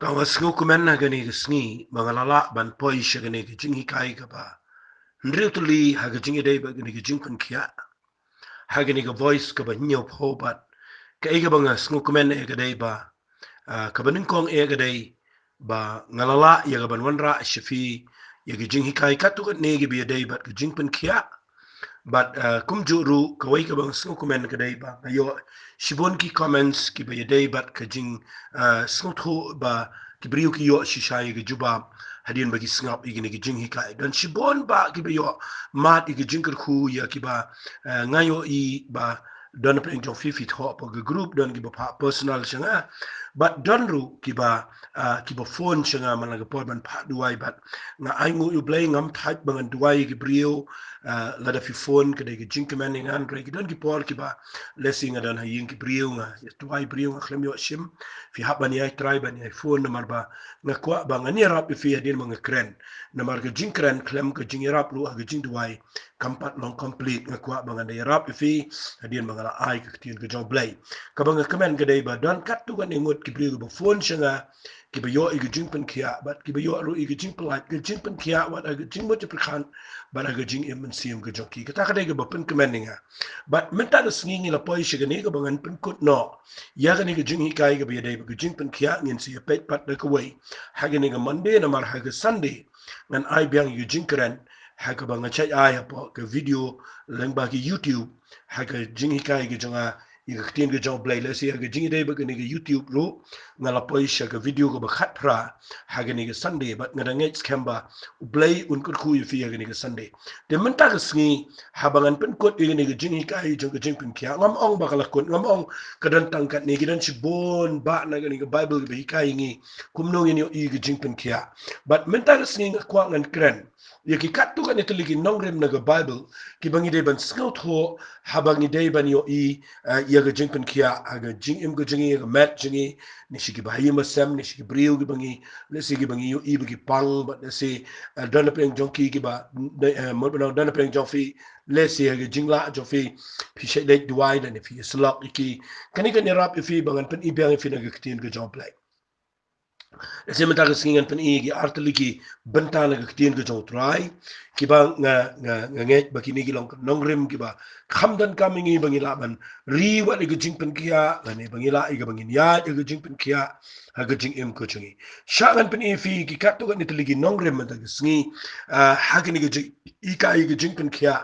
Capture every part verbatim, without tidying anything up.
Ka nga sngewkmen ha kane ka sngi ba nga la lah ban poi sha kane ka jinghikai kaba hynriew tylli ha ka jingïadei bad kane ka jingpynkhiah ha kane ka Voice kaba hynñiewphew. Bad kaei kaba nga sngewkmen ïa ka dei ba, ah, kaba nyngkong ïa ka dei ba nga la lah ïa ka ban wanrah sha phi ïa ka jinghikai katto katne kiba ïadei bad ka jingpynkhiah. Bad, ah, kumjuh ruh kawei kaba nga sngewkmen ka dei ba nga ïoh shibun ki comments kiba ïadei bad ka jing, ah, sngewthuh ba ki briew ki ïoh shisha ïa ka jubab hadien ba ki sngap ïa kine ki jinghikai. Don shibun ba kiba ïoh mad ïa ka jingkyrkhu ïa kiba, ah, nga ïohi ba don pyrshah jong phi, phi thoh hapoh ka group, don kiba phah personal sha nga. Bad don ruh kiba, ah, kiba phone sha nga man la ka por ban phah duwai, bad nga ainguh ïa U Blei, ngam thait ba ngan duwai ïa ki briew. Ah, lada phi phone ka dei ka jingkmen ïa nga, hynrei ki don ki por kiba lehse nga don ha ïing ki briew, nga ïa duwai briew, nga khlem ïoh shim. Phi hap ban ïai try ban ïai phone namar ba nga kwah ba ngan ïarap ïa phi hadien ba nga kren. Namar ka jingkren khlem ka jingïarap ruh ha ka jingduwai kam pat long complete. Nga kwah ba ngan da ïarap ïa phi hadien ba nga la ai ka ktien ka jong U Blei. Kaba nga kmen ka dei ba don katto katne ngut ki briew kiba phone sha nga kiba ïoh ïa ka jingpynkhiah bad kiba ïoh ruh ïa ka jingpyllait, ka jingpynkhiah wat ha ka jingmutjapyrkhat bad ha ka jingim mynsiem ka jong ki. Kata ka dei kaba pynkmen ïa nga. Bad mynta ka sngi ngi la poi sha kane kaba ngan pynkut noh ïa kane ka jinghikai kaba ïadei bad ka jingpynkhiah. Ngin sa ïa peit pat da kawei ha kane ka Monday namar ha ka Sunday ngan ai biang ïa ka jingkren ha kaba nga shait ai hapoh ka video lyngba ki YouTube ha ka jinghikai ka jong nga ïa ka ktien ka jong U Blei. Lehse ha ka jingïadei bad kane ka YouTube ruh nga la poi sha ka video kaba khatphra ha kane ka Sunday, bad nga da ngeit skhem ba U Blei un kyrkhu ïa phi ha kane ka Sunday. Te mynta ka sngi haba ngan pynkut ïa kane ka jinghikai jong ka jingpynkhiah, ngam ong ba ka la kut, ngam ong ka don tang katne, ki don shibun ba na kane ka Bible kiba hikai ïa ngi kumno ngin ïohi ïa ka jingpynkhiah. Bad mynta ka sngi nga kwah ngan kren ïa ki katto katne tylli ki nongrim na ka Bible kiba ngi dei ban sngewthuh haba ngi dei ban ïohi, eh, ïa ka jingpynkhiah ha ka jingim ka jong ngi, ha ka met jong ngi, ne sha kiba ha ïing ba sem, ne sha ki briew kiba ngi, lehse kiba ngi ïohi ba ki pang, bad lehse, eh, don na pdeng jong ki kiba, eh, mut ban ong don na pdeng jong phi, lehse ha ka jinglah jong phi, phi shait leit duwai lane phi ïasyllok ïa ki. Kane kan ïarap ïa phi ba ngan pyni biang ïa phi na ka ktien ka jong U Blei. Lehse mynta ka sngi ngan pyni ïa ki ar tylli ki bynta na ka ktien ka jong U Trai kiba nga, nga, nga ngeit ba kine ki long ki nongrim kiba kham donkam ïa ngi ba ngi lah ban ri wat ïa ka jingpynkhiah lane ba ngi lah ïa kaba ngin ïaid ïa ka jingpynkhiah ha ka jingim ka jong ngi. Shah ngan pyni ïa phi ki katto katne tylli ki nongrim mynta ka sngi, ah, ha kane ka jinghikai ka jingpynkhiah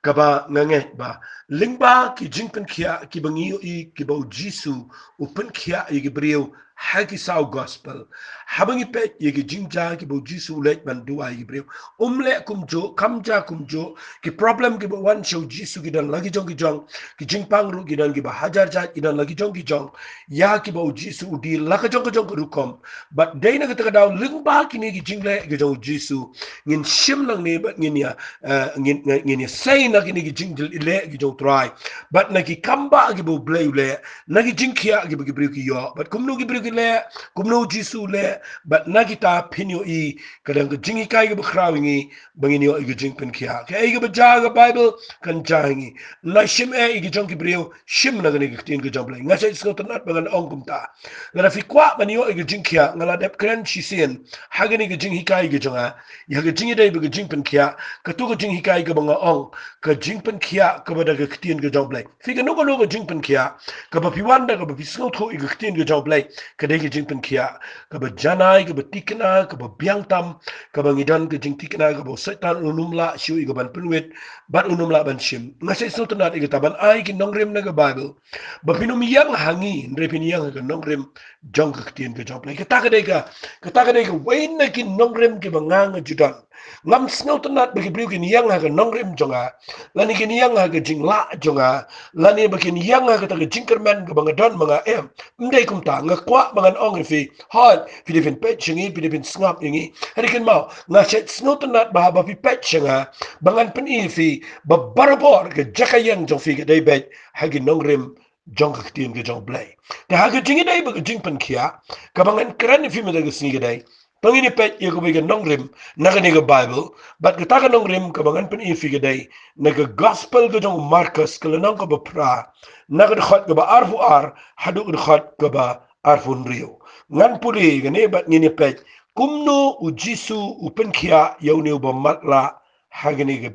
kaba nga ngeit ba lyngba ki jingpynkhiah kiba ngi ïohi kiba U Jisu u pynkhiah ïa ki briew ha ki saw gospel. Haba ngi peit ïa ki jingjia kiba U Jisu u leit ban duwai ïa ki briew, um leh kumjuh, kam jia kumjuh. Ki problem kiba wan sha U Jisu ki don la ki jong ki jong, ki jingpang ruh ki don kiba hajar jait, ki don la ki jong ki jong ïa kiba U Jisu u deal la ka jong ka jong ka rukom. Bad dei na kata ka daw lyngba kine ki jingleh ki jong U Jisu ngin shim nangne bad ngin ïa, eh, ngin, ngin, ngin ïa sei na kine ki jingleh ki jong U Trai bad na ki kam ba kiba U Blei u leh, na ki jingkhiah kiba ki briew ki ïoh, bad kumno ki briew ki leh, kumno U Jisu u leh, bad na kita phin ïohi ka dang ka jinghikai kaba khraw ïa ngi ba ngin ïoh ïa ka jingpynkhiah. Kaei kaba jia ha ka Bible kan jia ha ngi. Lada shim eh ïa ki jong ki briew, shim na kane ka ktien ka jong U Blei. Nga shait sngewtynnat ba ngan ong kumta. Lada phi kwah ban ïoh ïa ka jingkhiah, nga la dep kren shisien ha kane ka jinghikai ka jong nga ïa ka jingïadei bad ka jingpynkhiah. Kato ka jinghikai kaba nga ong ka jingpynkhiah kaba da ka ktien ka jong U Blei. Phi, kano kano ka jingpynkhiah kaba phi wan da kaba phi sngewthuh ïa ka ktien ka jong U Blei, ka dei ka jingpynkhiah kaba janai, kaba thikna, kaba biang tam, kaba ngi don ka jingthikna kaba u Soitan un ym lah shuh ïa ka ban pynwit bad un ym lah ban shim. Nga shait sngewtynnat ïa kata ban ai ki nongrim na ka Bible ba phin ym ïeng ha ngi, hynrei phin ïeng ha ka nongrim jong ka ktien ka jong U Blei. Kata ka dei ka, kata ka dei kawei na ki nongrim kiba nga nga ju don. Ngam sngewtynnat ba ki briew kin ïeng ha ka nongrim jong nga, lane kin ïeng ha ka jinglah jong nga, lane ba kin ïeng ha kata ka jingkyrmen kaba nga don ma nga, em. Ym dei kumta. Nga kwah ba ngan ong ïa phi, hooid, phi dei phin peit sha ngi, phi dei phin sngap ïa ngi. Hynrei kynmaw, nga shait sngewtynnat ba haba phi peit sha nga ba ngan pyni ïa phi ba barabor ka jaka ïeng jong phi ka dei beit ha ki nongrim jong ka ktien ka jong U Blei. Te ha ka jingïadei bad ka jingpynkhiah, kaba ngan kren ïa phi mynta ka sngi ka dei, to ngin ïa peit ïa kawei ka nongrim na kane ka Bible, bad kata ka nongrim kaba ngan pyni ïa phi ka dei na ka Gospel ka jong u Markos, ka lynnong kaba phra, na ka dkhot kaba arphew ar haduh ka dkhot kaba arphew hynriew. Ngan pule kane bad ngin ïa peit kumno u Jisu u pynkhiah ïa une u bamatlah ha kane ka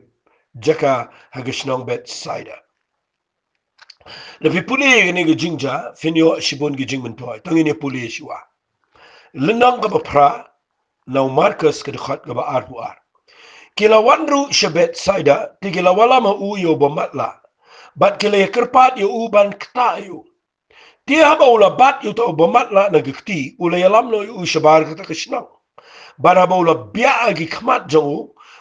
jaka ha ka shnong Bethsaida. Lada phi pule kane ka jingjia phin ïoh shibun ki jingmyntoi. To ngin ïa pule shuwa. Lynnong kaba phra na u Markos ka dkhot kaba arphew ar. Ki la wan ruh sha Bethsaida, te ki la wallam ha u ïa u bamatlah, bad ki la ïa kyrpad ïa u ban ktah ïa u. Te haba u la bat ïa uta u bamatlah na ka kti, u la ïalam noh ïa u shabar kata ka shnong. Bad haba u la biah ha ki khmat jong u,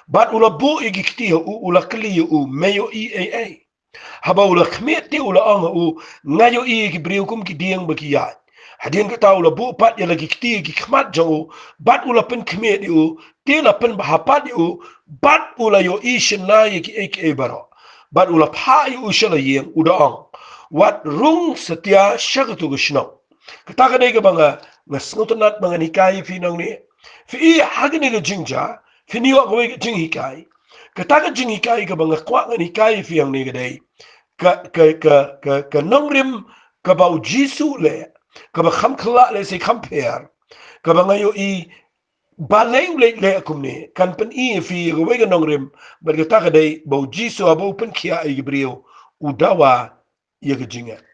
bad u la buh ïa ki kti ha u, u la kylli ïa u, me ïohi ei ei? Haba u la khmied te u la ong ha u, nga ïohi ïa ki briew kum ki dieng ba ki ïaid. Hadien kata u la buh pat ïa la ki kti ha ki khmat jong u, bad u la pynkhmied ïa u, te la pynbha pat ïa u, bad u la ïohi shynna ïa kiei kiei baroh. Bad u la phah ïa u sha la ïing, u da ong, wat rung satia sha katu ka shnong. Kata ka dei kaba nga, nga sngewtynnat ba ngan hikai ïa phi nangne. Phi i ha kane ka jingjia, phin ïoh kawei ka jinghikai. Kata ka jinghikai kaba nga kwah ngan hikai ïa phi hangne ka dei ka, ka, ka, ka, ka nongrim kaba u Jisu u leh, kaba kham khlaiñ lehse kham pher, kaba nga ïohi balei u leh, leh kumne, kan pyni ïa phi ïa kawei ka nongrim, bad kata ka dei ba u Jisu haba u pynkhiah ïa ki briew, u dawa ïa ka jingngeit.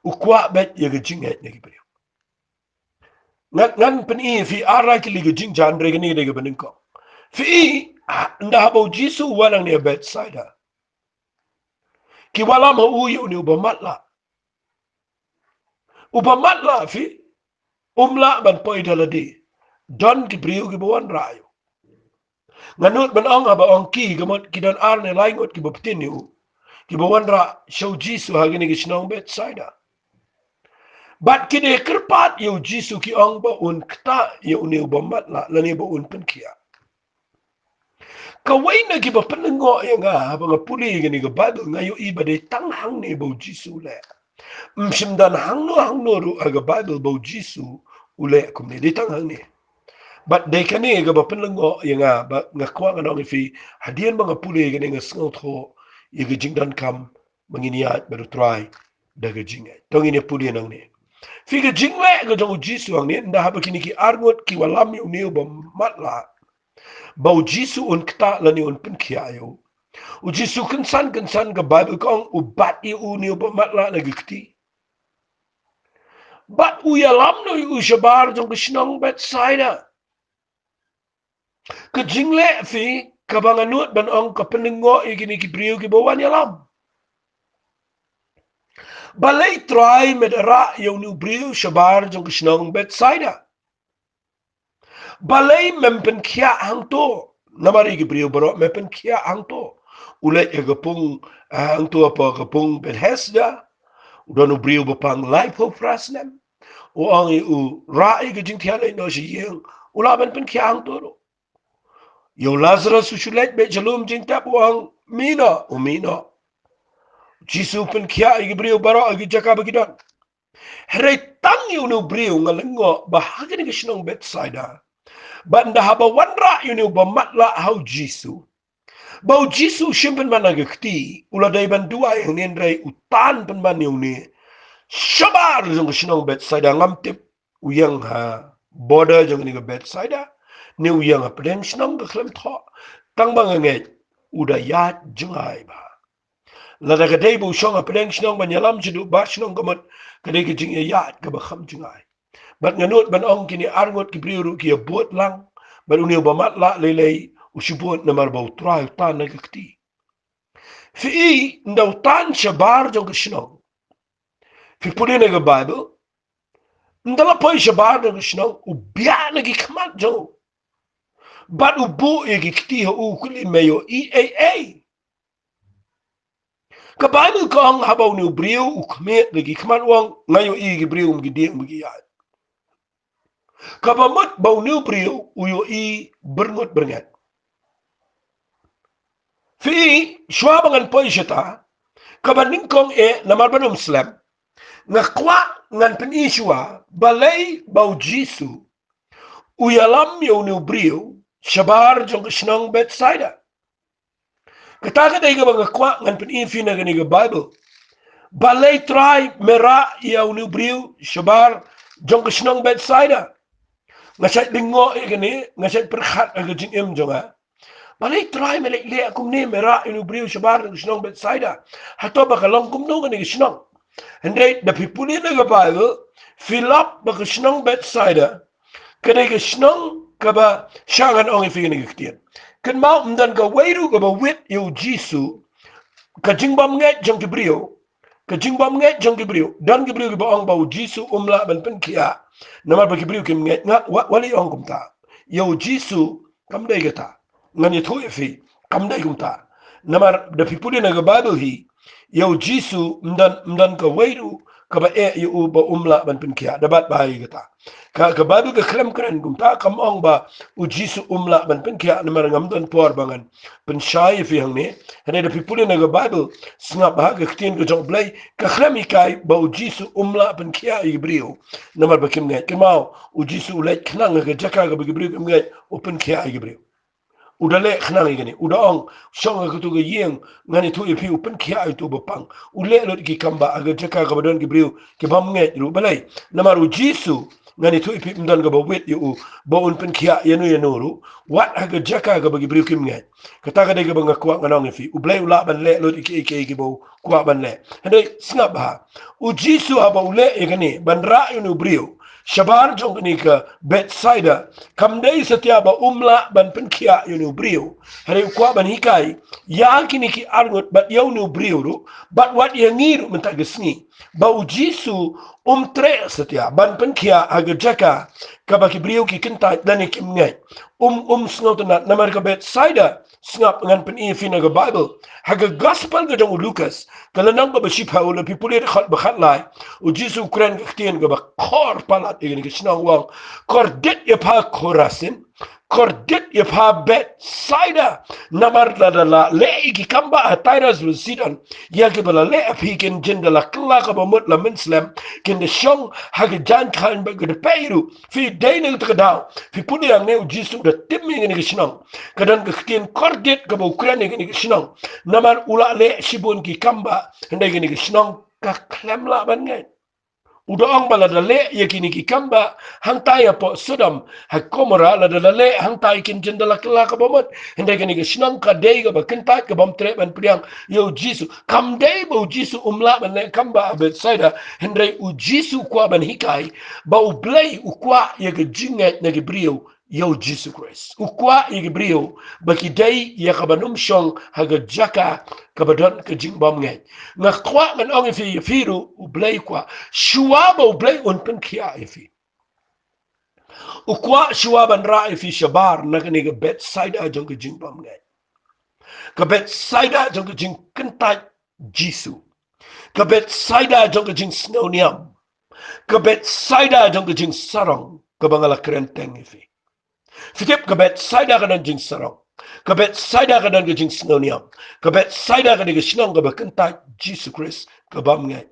U kwah beit ïa ka jingngeit na ki briew. Ngan, ngan pyni ïa phi ar lai tylli ka jingjia, hynrei kane ka dei kaba nyngkong. Phi i, ah, ynda haba u Jisu u wan hangne ha Bethsaida, ki wallam ha u ïa une u bamatlah. U bamatlah phi, um lah ban poi da lade. Don ki briew kiba wanrah ïa u. Nga nud ban ong haba ong ki, ka mut ki don ar ne lai ngut kiba btin ïa u, kiba wanrah sha u Jisu ha kane ka shnong Bethsaida. Bad ki da kyrpad ïa u Jisu, ki ong ba un ktah ïa une u bamatlah lane ba un pynkhiah. Kawei na kiba pynlyngngoh ïa nga haba nga pule ïa kane ka Baibl, nga ïohi ba dei tang hangne ba u Jisu u leh. Ym shym don hangno hangno ruh ha ka Baibl ba u Jisu u leh kumne, dei tang hangne. Bad dei kane kaba pynlyngngoh ïa nga, ba nga kwah ngan ong ïa phi, hadien ba nga pule ïa kane nga sngewthuh ïa ka jingdonkam ba ngin ïaid bad u Trai da ka jingngeit. To ngin ïa pule nangne. Phi, ka jingleh ka jong u Jisu hangne, ynda haba kine ki arngut ki wallam ïa une u bamatlah ba u Jisu un ktah lane un pynkhiah ïa u, u Jisu kynsan kynsan ka Baibl ka ong u bat ïa une u bamatlah na ka kti. Bad u ïalam noh ïa u shabar jong ka shnong Bethsaida. Ka jingleh phi, kaba nga nud ban ong ka pynlyngngoh ïa kine ki briew kiba wan ïalam. Balei Trai me da rah ïa une u briew shabar jong ka shnong Bethsaida? Balei mem pynkhiah hangto? Namar ïa ki briew baroh me pynkhiah hangto. U leit ha ka pung, hangto ha ka pung Bethesda. U don u briew ba pang laiphew phra snem. U ong ïa u, rah ïa ka jingthiah leit noh sha ïing. U lah ban pynkhiah hangto ruh. Ïa u Lazarus u shu leit beit sha lum jingtep, u ong mih noh, u mih noh. Jisu pynkhiah ïa ki briew baroh ha ki jaka ba ki don. Hynrei tang ïa une u briew nga lyngngoh ba ha kane ka shnong Bethsaida, ba ynda haba wanrah ïa une u bamatlah ha u Jisu, ba u Jisu u shim pynban na ka kti, u la dei ban duwai hangne, hynrei u tan pynban ïa une shabar jong ka shnong Bethsaida. Ngam tip u ïeng ha border jong kane ka Bethsaida ne u ïeng ha pdeng shnong, ka khlem thoh. Tang ba nga ngeit u da ïaid jngai bha. Lada ka dei ba u shong ha pdeng shnong ban ïalam shaduh bar shnong, ka mut ka dei ka jingïaid kaba kham jngai. Bad nga nud ban ong kine arngut ki briew ruh ki ïabud lang bad une u bamatlah lei lei, u shu bud namar ba u Trai u tan na ka kti. Phi i, ynda u tan shabar jong ka shnong, phi pule na ka Baibl, ynda la poi shabar jong ka shnong, u biah na ki khmat jong u bad u buh ïa ki kti ha u, u kylli, me ïohi ei ei? Ka Baibl ka ong haba une u briew u khmied na ki khmat, u ong, nga ïohi ïa ki briew kum ki dieng ba ki ïaid. Kaba mut ba une u briew u ïohi byrngut byrngeit. Phi, shuwa ba ngan poi shata, kaba nyngkong eh, namar ban ym slem, nga kwah ngan pyni shuwa balei ba u Jisu u ïalam ïa une u briew shabar jong ka shnong Bethsaida. Kata ka dei kaba nga kwah ngan pyni ïa phi na kane ka Baibl. Balei Trai me rah ïa une u briew shabar jong ka shnong Bethsaida? Nga shait lyngngoh ïa kane, nga shait pyrkhat ha ka jingim jong nga. Balei Trai me leh leh kumne, me rah ïa une u briew shabar jong ka shnong Bethsaida? Hato ba ka long kumno kane ka shnong? Hynrei da phi pule na ka Baibl, phi lap ba ka shnong Bethsaida ka dei ka shnong kaba, sha ngan ong ïa phi kane ka ktien. Kynmaw, ym don kawei ruh kaba wit ïa u Jisu, ka jingbymngeit jong ki briew, ka jingbymngeit jong ki briew. Don ki briew kiba ong ba u Jisu um lah ban pynkhiah namar ba ki briew kim ngeit. Nga, wa, wat leh ong kumta. Ïa u Jisu kam dei kata. Ngan ïathuh ïa phi, kam dei kumta. Namar da phi pule na ka Baibl hi, ïa u Jisu ym don, ym don kawei ruh kaba eh ïa u ba um lah ban pynkhiah. Da bat bha ïa kata. Ka, ka Baibl ka khlem kren kumta, kam ong ba u Jisu um lah ban pynkhiah. Namar ngam don por ba ngan pynshai ïa phi hangne. Hynrei da phi pule na ka Baibl, sngap bha, ka ktien ka jong U Blei ka khlem hikai ba u Jisu um lah pynkhiah ïa ki briew namar ba kim ngeit. Kynmaw, u Jisu u leit khnang ha ka jaka kaba ki briew kim ngeit, u pynkhiah ïa ki briew. U da leh khnang ïa kane, u da ong, shong ha katu ka ïing, ngan ïathuh ïa phi, u pynkhiah ïa uto uba pang. U leh lut ïa ki kam ba ha ka jaka kaba don ki briew kibym ngeit ruh. Balei? Namar u Jisu, ngan ïathuh ïa phi, ym don kaba wit ïa u ba un pynkhiah ïano ïano ruh, wat ha ka jaka kaba ki briew kim ngeit. Kata ka dei kaba nga kwah ngan ong ïa phi. U Blei u lah ban leh lut ïa kiei kiei kiba u kwah ban leh. Hynrei sngap bha, u Jisu haba u leh ïa kane, ban rah ïa une u briew shabar jong kane ka Bethsaida, kam dei satia ba um lah ban pynkhiah ïa une u briew. Hynrei u kwah ban hikai ïa kine ki arngut bad ïa une u briew ruh, bad wat ïa ngi ruh mynta ka sngi, ba u Jisu um treh satia ban pynkhiah ha ka jaka kaba ki briew ki kyntait lane kim ngeit. Um, um sngewtynnat namar ka Bethsaida. Sngap, ngan pyni ïa phi na ka Baibl. Ha ka Gospel ka jong u Lukas, ka lynnong kaba shiphew, lada phi pule dkhot ba khatlai, u Jisu u kren ka ktien kaba khor palat ïa kane ka shnong, u ong, kordit ïa pha Khorasin, kordit ïa pha Bethsaida. Namar lada la leh ïa ki kam ba ha Tairas bad Sidon, ïa kiba la leh ha phi, kin jin da la kylla kaba mut la mynslem, kin da shong ha ka jaiñkhain bad ka dpei ruh. Phi dei na kata ka daw. Phi pule hangne, u Jisu u da tim ïa kane ka shnong. Ka don ka ktien kordit kaba u kren ïa kane ka shnong. Namar u la leh shibun ki kam ba, hynrei kane ka shnong ka khlem lah ban ngeit. U da ong ba lada leh ïa kine ki kam ba hangtai hapoh Sodom ha Gomora, lada la leh hangtai, kin jin da la kylla kaba mut. Hynrei kane ka shnong ka dei kaba kyntait, kabym treh ban pdiang ïa u Jisu. Kam dei ba u Jisu um lah ban leh kam ba ha Bethsaida, hynrei u Jisu u kwah ban hikai ba U Blei u kwah ïa ka jingngeit na ki briew ïa u Jisu Khrist. U kwah ïa ki briew ba ki dei ïa kaban ym shong ha ka jaka kaba don ka jingbymngeit. Nga kwah ngan ong ïa phi, ïa phi ruh U Blei u kwah shuwa ba U Blei un pynkhiah ïa phi. U kwah shuwa ban rah ïa phi shabar na kane ka Bethsaida jong ka jingbymngeit. Ka Bethsaida jong ka jingkyntait Jisu. Ka Bethsaida jong ka jingsngewniam. Ka Bethsaida jong ka jingsarong kaba nga la kren teng ïa phi. Phi tip, ka Bethsaida ka don jingsarong. Ka Bethsaida ka don ka jingsngewniam. Ka Bethsaida ka dei ka shnong kaba kyntait Jisu Khrist kabym ngeit.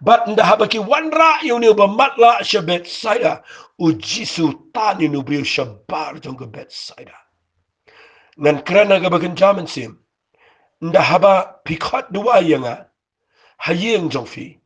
Bad ynda haba ki wanrah ïa une uba matlah sha Bethsaida, u Jisu u tan ïa une u briew shabar jong ka Bethsaida. Ngan kren ha kaba kynja mynsiem. Ynda haba phi khot duwai ïa nga ha ïing jong phi,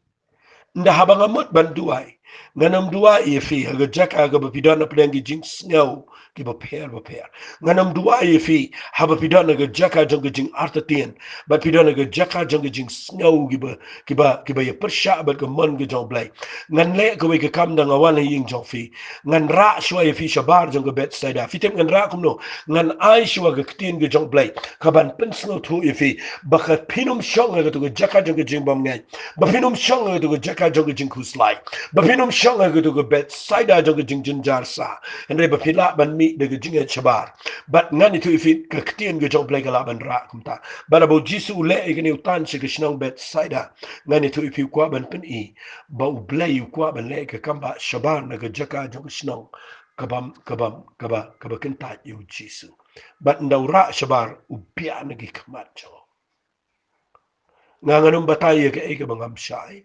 ynda haba nga mut ban duwai, ngan ym duwai ïa phi ha ka jaka kaba phi don hapdeng ki jingsngew kiba pher bapher. Ngan ym duwai ïa phi haba phi don ha ka jaka jong ka jingartatien, bad phi don ha ka jaka jong ka jingsngew kiba, kiba, kiba ïapyrshah bad ka mon ka jong U Blei. Ngan leh kawei ka kam ynda nga wan ha ïing jong phi. Ngan rah shuwa ïa phi shabar jong ka Bethsaida. Phi tip ngan rah kumno? Ngan ai shuwa ka ktien ka jong U Blei kaban pynsngewthuh ïa phi ba ka phin ym shong ha katu ka jaka jong ka jingbymngeit, ba phin ym shong ha katu ka jaka jong ka jingkhuslai, ba phin ym shong ha katu ka Bethsaida jong ka jingjynjar sah. Hynrei ba phi lah ban mih da ka jingngeit shabar. Bad ngan ïathuh ïa phi, ka ktien ka jong U Blei ka lah ban rah kumta. Bad haba u Jisu u leh ïa kane, u tan sha ka shnong Bethsaida, ngan ïathuh ïa phi, u kwah ban pyni ba U Blei u kwah ban leh ka kam ba shabar na ka jaka jong ka shnong kabym, kabym, kaba, kaba kyntait ïa u Jisu. Bad ynda u rah shabar, u bia na ki khmat jong u. Nga ngan ym batai ïa kaei kaba ngam shai.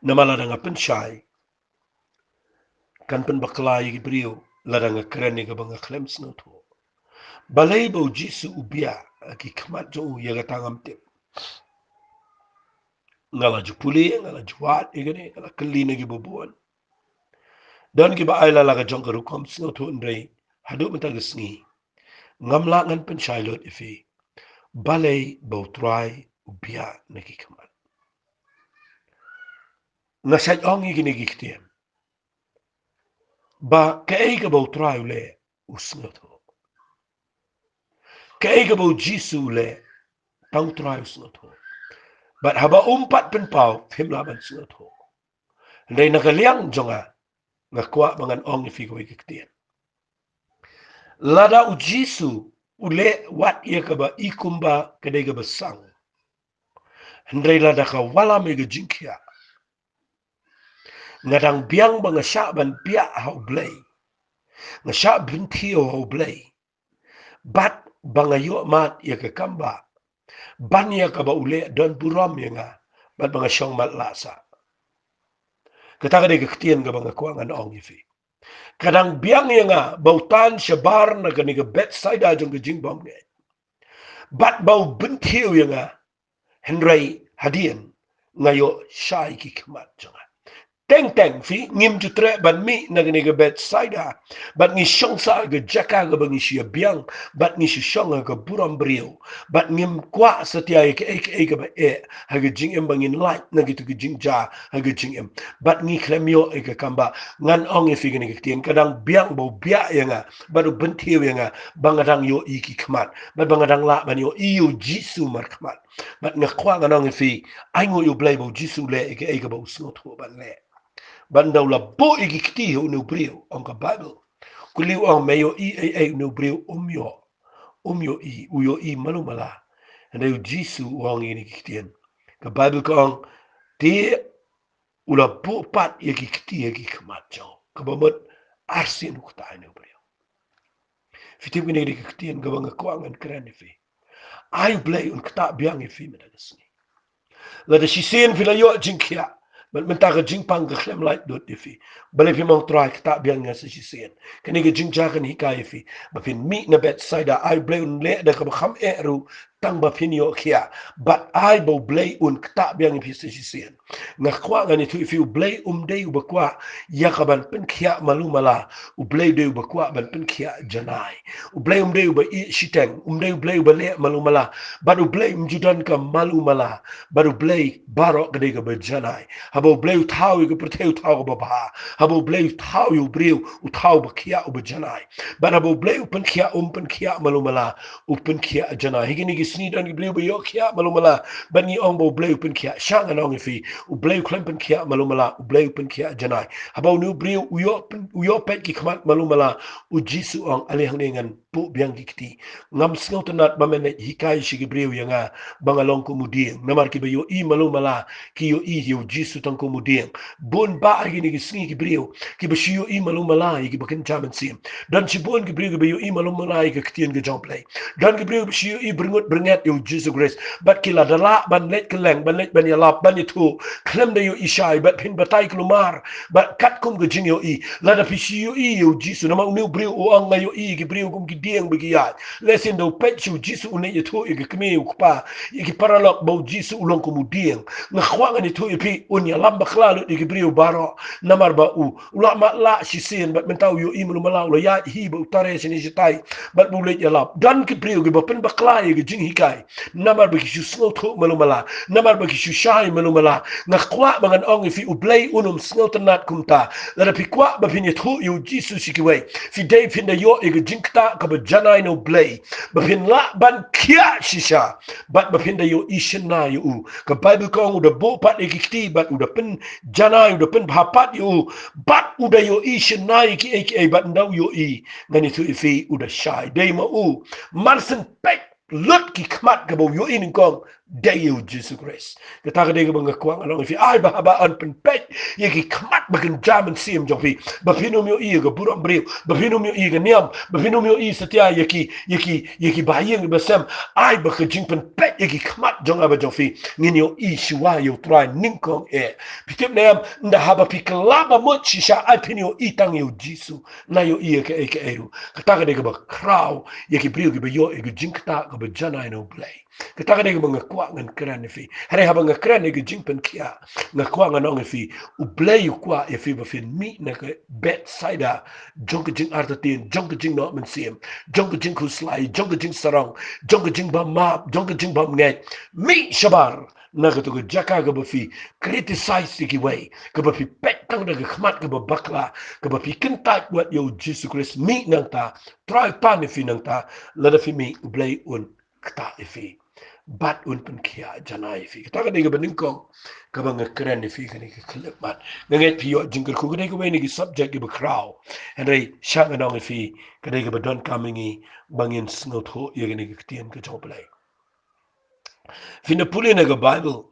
Namar lada nga pynshai, kan pynbakla ïa ki briew lada nga kren ïa kaba nga khlem sngewthuh. Balei ba u Jisu u bia ha ki khmat jong u, ïa kata ngam tip. Nga la ju pule, nga la ju wad ïa kane, nga la kylli na ki babun. Don kiba ai la la ka jong ka rukom sngewthuh, hynrei haduh mynta ka sngi ngam lah ngan pynshai lut ïa phi balei ba U Trai u bia na ki khmat. Nga shait ong ïa kine ki ktien ba kaei kaba U Trai u leh u sngewthuh. Kaei kaba U Jisu u leh tang U Trai u sngewthuh. Bad haba um pat pynpaw, phim lah ban sngewthuh. Hynrei na ka liang jong nga, nga kwah ba ngan ong ïa phi kawei ka ktien. Lada U Jisu u leh wat ïa kaba i kumba ka dei kaba sang, hynrei lada ka wallam ïa ka jingkhiah, nga dang biang ba nga shah ban biah ha U Blei, nga shah bynthiew ha U Blei, bad ba nga ïoh mad ïa ka kam ba ban ïa kaba u leh don burom ïa nga, bad ba nga shong matlah sah. Kata ka dei ka ktien kaba nga kwah ngan ong ïa phi. Ka dang biang ïa nga ba u tan shabar na kane ka Bethsaida jong ka jingbymngeit, bad ba u bynthiew ïa nga, hynrei hadien nga ïoh shai ki khmat jong nga. Teng teng phi, ngim ju treh ban mih na kane ka Bethsaida bad ngi shong sah ha ka jaka kaba ngi shu ïa biang bad ngi shu shong ha ka burom briew, bad ngim kwah satia ïa kaei kaei kaba eh ha ka jingim, ba ngin lait na kito ki jingjia ha ka jingim, bad ngi khlem ïoh ïa ka kam ba. Ngan ong ïa phi kane ka ktien, ka dang biang ba u biah ïa nga bad u bynthiew ïa nga ba nga dang ïohi ki khmat, bad ba nga dang lah ban ïohi ïa U Jisu markhmat. Bad nga kwah ngan ong ïa phi, ai nguh ïa U Blei ba U Jisu u leh ïa kaei kaba u sngewthuh ban leh. Bad ynda u la buh ïa ki kti ha une u briew, ong ka Baibl, kuli u ong, me ïohi ei ei? Une u briew um ïoh, um ïohi, u ïohi malu mala. Hynrei U Jisu u ong ïa kine ki ktien. Ka Baibl ka ong, te u la buh pat ïa ki kti ha ki khmat jong u, kaba mut arsien u kata une u briew. Phi tip, kine ki dei ki ktien kaba nga kwah ngan kren ïa phi. Ai U Blei un ktah biang ïa phi mynta ka sngi. Lada shisien phi la ïoh jingkhiah, bad mynta ka jingpang ka khlem lait lut ïa phi, balei phim ong, Trai, ktah biang ïa nga sa shisien? Kane ka jingjia kan hikai ïa phi ba phin mih na Bethsaida. Ai U Blei un leh da kaba kham eh ruh, tang ba phin ïoh khiah. Bad ai ba U Blei un ktah biang ïa phi sa shisien. Nga kwah ngan ïathuh ïa phi, U Blei um dei uba kwah ïa ka ban pynkhiah malu mala. U Blei u dei uba kwah ban pynkhiah janai. U Blei um dei uba ïeh shiteng, um dei U Blei uba leh malu mala. Bad U Blei um ju don ka malu mala. Bad U Blei baroh ka dei kaba janai. Haba U Blei u thaw ïa ka pyrthei, u thaw kaba bha. Haba U Blei u thaw ïa u briew, u thaw ba khiah, uba janai. Bad haba U Blei u pynkhiah, um pynkhiah malu mala, u pynkhiah janai. Ha kine ki sngi don ki briew ba ïoh khiah malu mala, bad ngi ong ba U Blei u pynkhiah. Shah, ngan ong ïa phi, U Blei u khlem pynkhiah malu mala, U Blei u pynkhiah janai. Haba une u briew u ïoh pyn-, u ïoh peit ki khmat malu mala, U Jisu u ong, ale hangne ngan buh biang ki kti. Ngam sngewtynnat ba men leit hikai sha ki briew ïa nga ba nga long kum u dieng. Namar kiba ïohi malu mala ki ïohi ïa U Jisu tang kum u dieng. Bun bah ha kine ki sngi ki briew kiba shu ïohi malu mala ïa kiba kynja mynsiem. Don shibun ki briew kiba ïohi malu mala ïa ka ktien ka jong U Blei. Don ki briew kiba shu ïohi byrngut byrnget ïa U Jisu Khrist. Bad ki la da lah ban leit kylleng, ban leit ban ïalap, ban ïathuh, khlem da ïohi shai, bad phin batai kulmar bad katkum ka jingïohi. Lada phi shu ïohi ïa U Jisu, namar une u briew u ong, nga ïohi ïa ki briew kum ki dieng ba ki ïaid. Lehse ynda u peit sha U Jisu un leit ïathuh ïa ki kmie u kpa, ïa ki paralok, ba U Jisu u long kum u dieng. Nga kwah ngan ïathuh ïa phi, un ïalam bakla lut ïa ki briew baroh. Namar ba u, u la mad lah shisien, bad mynta u ïohi malu mala, u la ïaid hi ba u tare shane shatai, bad ba u leit ïalap. Don ki briew kiba pynbakla ïa ka jinghikai namar ba ki shu sngewthuh malu mala, namar ba ki shu shai malu mala. Nga kwah ba ngan ong ïa phi, U Blei un ym sngewtynnat kumta. Lada phi kwah ba phin ïathuh ïa U Jisu sha kiwei, phi dei phin da ïoh ïa ka jingktah kaba janai na U Blei ba phin lah ban khiah shisha, bad ba phin da ïohi shynna ïa u. Ka Baibl ka ong, u da buh pat ïa ki kti, bad u da pynjanai, u da pynbha pat ïa u, bad u da ïohi shynna ïa kiei kiei, bad ynda u ïohi, ngan ïathuh ïa phi, u da shai. Dei ma u. Mar syn peit lut ki khmat, kaba u ïohi nyngkong dei ïa U Jisu Khrist. Kata ka dei kaba nga kwah ngan ong ïa phi, ai ba haba yn pynpeit ïa ki khmat ba kynja mynsiem jong phi, ba phin ym ïohi ïa ka burom briew, ba phin ym ïohi ïa ka niam, ba phin ym ïohi satia ïa ki, ïa ki, ïa ki bahaïing basem. Ai ba ka jingpynpeit ïa ki khmat jong nga bad jong phi, ngin ïohi shuwa ïa U Trai nyngkong eh. Phi tip ne em, ynda haba phi kylla ba mut shisha, ai phin ïohi tang ïa U Jisu, na ïohi ïa kaei kaei ruh. Kata ka dei kaba khraw ïa ki briew kiba ïoh ïa ka jingktah kaba janai na U Blei. Kata ka dei kaba nga kwah ngan kren ïa phi. Hynrei haba nga kren ïa ka jingpynkhiah, nga kwah ngan ong ïa phi, U Blei u kwah ïa phi ba phin mih na ka Bethsaida jong ka jingartatien, jong ka jingnoh mynsiem, jong ka jingkhuslai, jong ka jingsarong, jong ka jingbam map, jong ka jingbam ngeit. Mih shabar na kato ka jaka kaba phi criticize ïa kiwei, kaba phi peit tang da ka khmat kaba bakla, kaba phi kyntait wat ïa U Jisu Khrist. Mih nangta, Trai pan ïa phi nangta. Lada phi mih, U Blei un ktah ïa phi bad un pynkhiah janai ïa phi. Kata ka dei kaba nyngkong kaba nga kren ïa phi kane ka khyllipmat. Nga ngeit phi ïoh jingkyrkhu, ka dei kawei na ki subject kiba khraw. Hynrei sha ngan ong ïa phi, ka dei kaba donkam ïa ngi ba ngin sngewthuh ïa kane ka ktien ka jong U Blei. Phin da pule na ka Bible,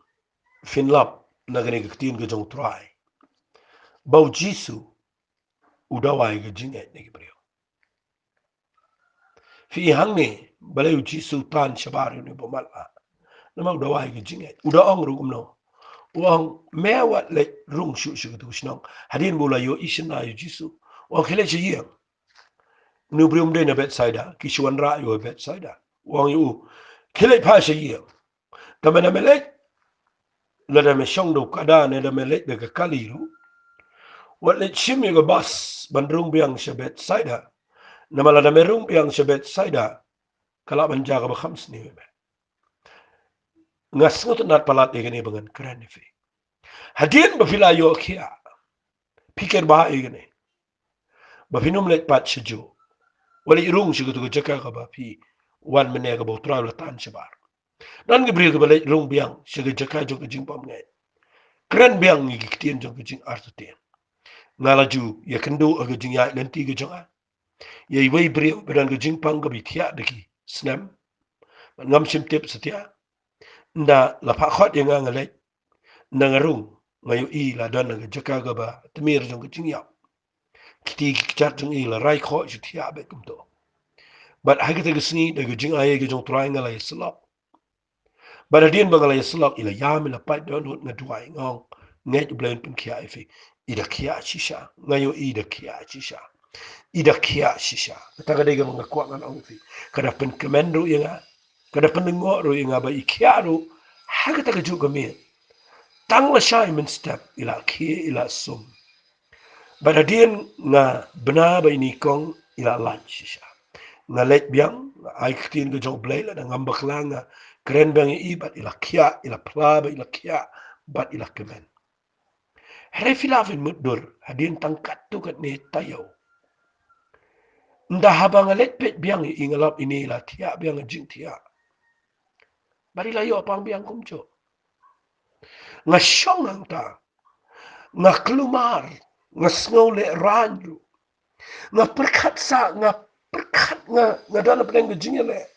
phin lap na kane ka ktien ka jong U Trai ba U Jisu u dawa ïa ka jingngeit na ki briew. Phi i hangne, balei U Jisu u tan shabar ïa une u bym matlah? Namar u dawa ïa ka jingngeit. U da ong ruh kumno? U ong, me wat leit rung shuh sha katu ka shnong. Hadien ba u la ïohi shynna ïa U Jisu, u ong, khie leit sha ïing. Une u briew um dei na Bethsaida, ki shu wanrah ïa u ha Bethsaida. U ong ïa u, khie leit phai sha ïing. Tangba lada me leit, lada me shong da u kada ne lada me leit da ka kali ruh, wat leit shim ïa ka bas ban rung biang sha Bethsaida. Namar lada me rung biang sha Bethsaida, ka lah ban jia kaba kham sniew ïa me. Nga sngewtynnat palat ïa kane ba ngan kren ïa phi. Hadien ba phi la ïoh khiah, phi kyrpad ïa kane, ba phin ym leit pat sha juh. Wat leit rung sha katu ka jaka kaba phi wan mynne, kaba U Trai u la tan shabar. Don ki briew kiba leit rung biang sha ka jaka jong ka jingbymngeit, kren biang ïa ki ktien jong ka jingartatien. Nga la ju ïakynduh ha ka jingïaid lynti ka jong nga ïa iwei i briew ba don ka jingpang kaba thiah da ki snem. Bad ngam shym tip satia. Ynda la phah khot ïa nga, nga leit. Ynda nga rung, nga ïohi la don ha ka jaka kaba tmier jong ka jingïap. Kti ki kjat jong i la rai khoh shu thiah beit kumto. Bad ha kata ka sngi, da ka jingai ka jong U Trai, nga la ïasyllok. Bad hadien ba nga la ïasyllok, i la ïam, i la pait dohnud, nga duwai, nga ong, ngeit U Blei un pynkhiah ïa phi. I da khiah shisha. Nga ïohi i da khiah shisha. I da khiah shisha. Kata ka dei kaba nga kwah ngan ong ïa phi. Ka da pynkmen ruh ïa nga, ka da pynlyngngoh ruh ïa nga ba i khiah ruh ha kata kajuh ka miet. Tang lashai mynstep i la khie, i la sum. Bad hadien nga bna ba ine i kong i la lait shisha. Nga leit biang, nga ai ktien ka jong U Blei, lada ngam bakla nga kren biang ïa i, bad i la khiah, i la phla bad i la khiah, bad i la kmen. Hynrei phi lah ban mutdur, hadien tang katto katne taïew, ynda haba nga leit peit biang ïa i, nga lap ine i la thiah biang ha jingthiah. Bad i la ïoh pang biang kumjuh. Nga shong hangta, nga kulmar, nga sngew lehraiñ ruh. Nga pyrkhat sah, nga pyrkhat, nga, nga don hapdeng ka jingïaleh.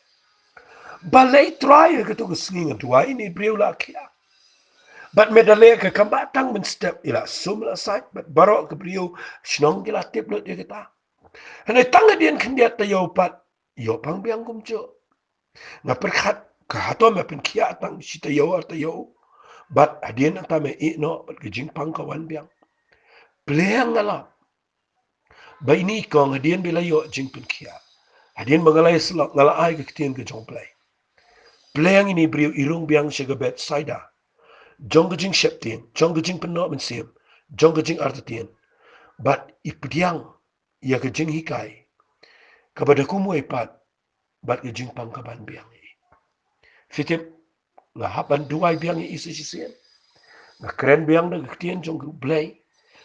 Balei Trai, ha katu ka sngi nga duwai ine i briew la khiah. Bad me da leh ka kam ba tang mynstep, i la sum, i la sait, bad baroh ki briew shnong ki la tip lut ïa kata. Hynrei tang hadien khyndiat taïew pat, ïoh pang biang kumjuh. Nga pyrkhat, ka hato me pynkhiah tang shi taïew ar taïew, bad hadien nangta me ïeh noh, bad ka jingpang ka wan biang. Pyrshang nga lap ba ine i kong, hadien ba i la ïoh jingpynkhiah, hadien ba nga la ïasyllok, nga la ai ka ktien ka jong U Blei. Pyrshang ine i briew i rung biang sha ka Bethsaida jong ka jingsheptieng, jong ka jingpynnoh mynsiem, jong ka jingartatien, bad i pdiang ïa ka jinghikai kaba da kumwei pat bad ka jingpang ka ban biang ïa i. Phi tip, nga hap ban duwai biang ïa i sa shisien. Nga kren biang da ka ktien jong U Blei.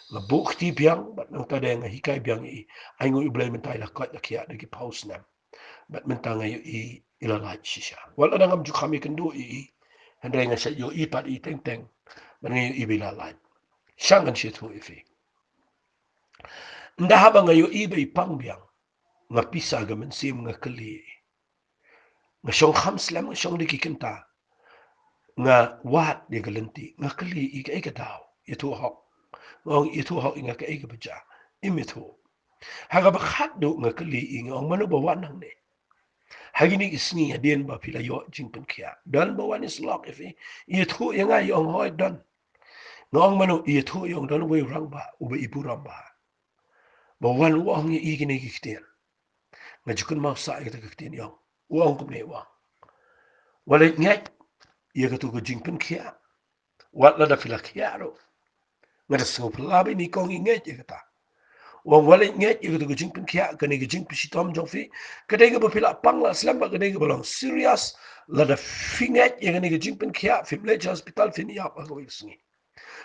Nga buh kti biang, bad nangta de nga hikai biang ïa i. Ainguh ïa U Blei, mynta i la koit, la khiah da ki phew snem. Bad mynta nga ïohi i la lait shisha. Wat la dang ngam ju kham ïakynduh ïa i, hynrei nga shait ïohi pat ïa i teng teng. Bad nga ïohi ba i la lait. Sha ngan sa ïathuh ïa phi. Ynda haba nga ïohi ba i pang biang, nga pisa ka mynsiem, nga kylli. Nga shong kham slem, nga shong da ki kynta. Nga wad ïa ka lynti, nga kylli i kaei ka daw, ïathuh hok. Nga ong, ïathuh hok ïa nga kaei kaba jia. Im ïathuh. Ha kaba khatduh nga kylli i, nga ong, mano ba wan hangne ha kine ki sngi hadien ba phi la ïoh jingpynkhiah? Don ba wan ïasyllok ïa phi? Ïathuh ïa nga, i ong hooid don. Nga ong, mano? Ïathuh, i ong, don uwei u rangbah uba i burom bha, ba wan u ong ïa i kine ki ktien. Nga ju kynmaw sah ïa kata ka ktien, i ong, u ong kumne, u ong, wat leit ngeit ïa katu ka jingpynkhiah. Wat lada phi la khiah ruh, nga da sngewphylla ba ine i kong i ngeit ïa kata. U ong wat la i ngeit ïa katu ka jingpynkhiah, kane ka jingpynshitom jong phi, ka dei kaba phi la pang la slem bad ka dei kaba long serious. Lada phi ngeit ïa kane ka jingpynkhiah, phim leit sha hospital, phin ïap ha kawei ka sngi.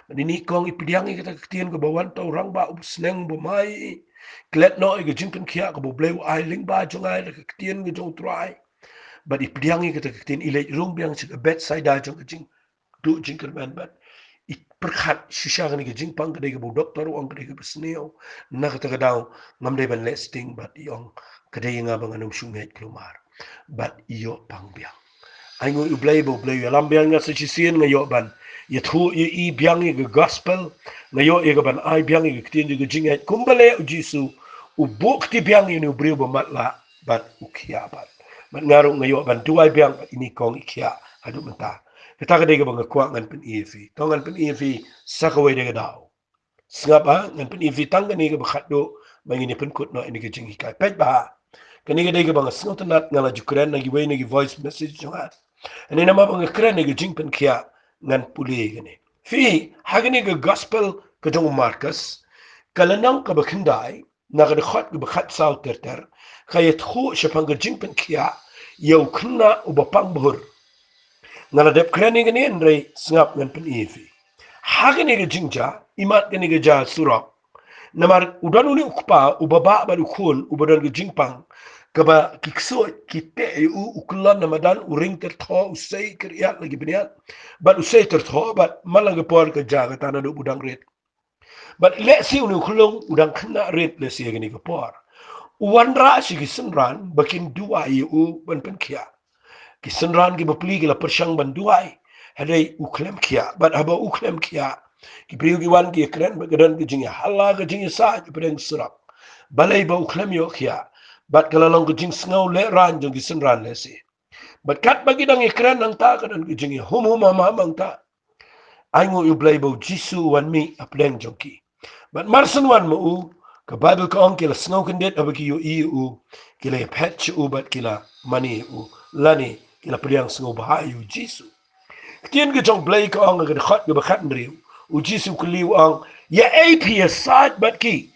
Bad ine i kong i pdiang ïa kata ka ktien kaba wan na uta u rangbah u basneng ba mai. Klet noh ïa ka jingpynkhiah kaba U Blei u ai lyngba jong nga da ka ktien ka jong U Trai. Bad i pdiang ïa kata ka ktien, i leit rung biang sha ka bedside jong ka jingduh jingkyrmen bad i pyrkhat shisha kane ka jingpang ka dei kaba u doktor u ong ka dei kaba sniew. Na kata ka daw ngam dei ban leh sting bad i ong ka dei ïa nga ba ngan ym shu ngeit kulmar. Bad i ïoh pang biang. Ai nguh ïa U Blei ba U Blei u ïalam biang ïa nga sa shisien, nga ïoh ban ïathuh ïa i biang ïa ka gospel. Nga ïoh ïa ka ban ai biang ïa ka ktien jong ka jingngeit kumba leh U Jisu, u buh kti biang ïa une u briew ba matlah bad u khiah bad. Bad nga ruh nga ïoh ban duwai biang bad ine i kong i khiah haduh mynta. Kata ka dei kaba nga kwah ngan pyni ïa phi. To ngan pyni ïa phi sa kawei de ka daw. Sngap ha, ngan pyni ïa phi tang kane kaba khatduh ba ngin ïa pynkut noh ïa kane ka jinghikai. Peit bha. Kane ka dei kaba nga sngewtynnat, nga la ju kren na kiwei na ki voice message jong nga. Hynrei namar ba nga kren ïa ka jingpynkhiah, ngan pule ïa kane. Phi, ha kane ka gospel ka jong u Markus, ka lynnong kaba khyndai, na ka dkhot kaba khatsaw ter ter, ka ïathuh shaphang ka jingpynkhiah ïa u khynnah uba pang bhur. Nga la dep kren ïa kane hynrei sngap ngan pyni ïa phi. Ha kane ka jingjia, imat kane ka jia surok. Namar u don une u kpa uba bah bad u khun uba don ka jingpang, kaba ki ksuid ki teh ïa u, u kyllon na madan, u ring tyrthoh, u sei kyrïat la ki bniat. Bad u sei tyrthoh bad man la ka por ka jia kata naduh ba u dang rit. Bad lehse une u khyllung u dang khynnah rit lehse ha kane ka por. U wanrah sha ki synran ba kin duwai ïa u ban pynkhiah. Ki synran kiba pli ki la pyrshang ban duwai. Hynrei u khlem khiah, bad haba u khlem khiah, ki briew ki wan ki ïakren bad ka don ka jingïahala, ka jingïasaid hapdeng surok. Balei ba u khlem ïoh khiah? Bad ka la long ka jingsngew lehraiñ jong ki synran lehse. Bad katba ki dang ïakren hangta, ka don ka jingïahum hum hamham hangta. Ai nguh ïa U Blei ba U Jisu u wan mih hapdeng jong ki. Bad mar shen wan ma u, ka Baibl ka ong ki la sngew kyndit haba ki ïohi ïa u, ki la ïaphet sha u bad ki la mane ïa u, lane ki la pdiang sngewbha ïa U Jisu. Ka ktien ka jong U Blei ka ong ha ka dkhot kaba khathynriew, U Jisu u kylli u ong, ïa ei phi ïasaid bad ki?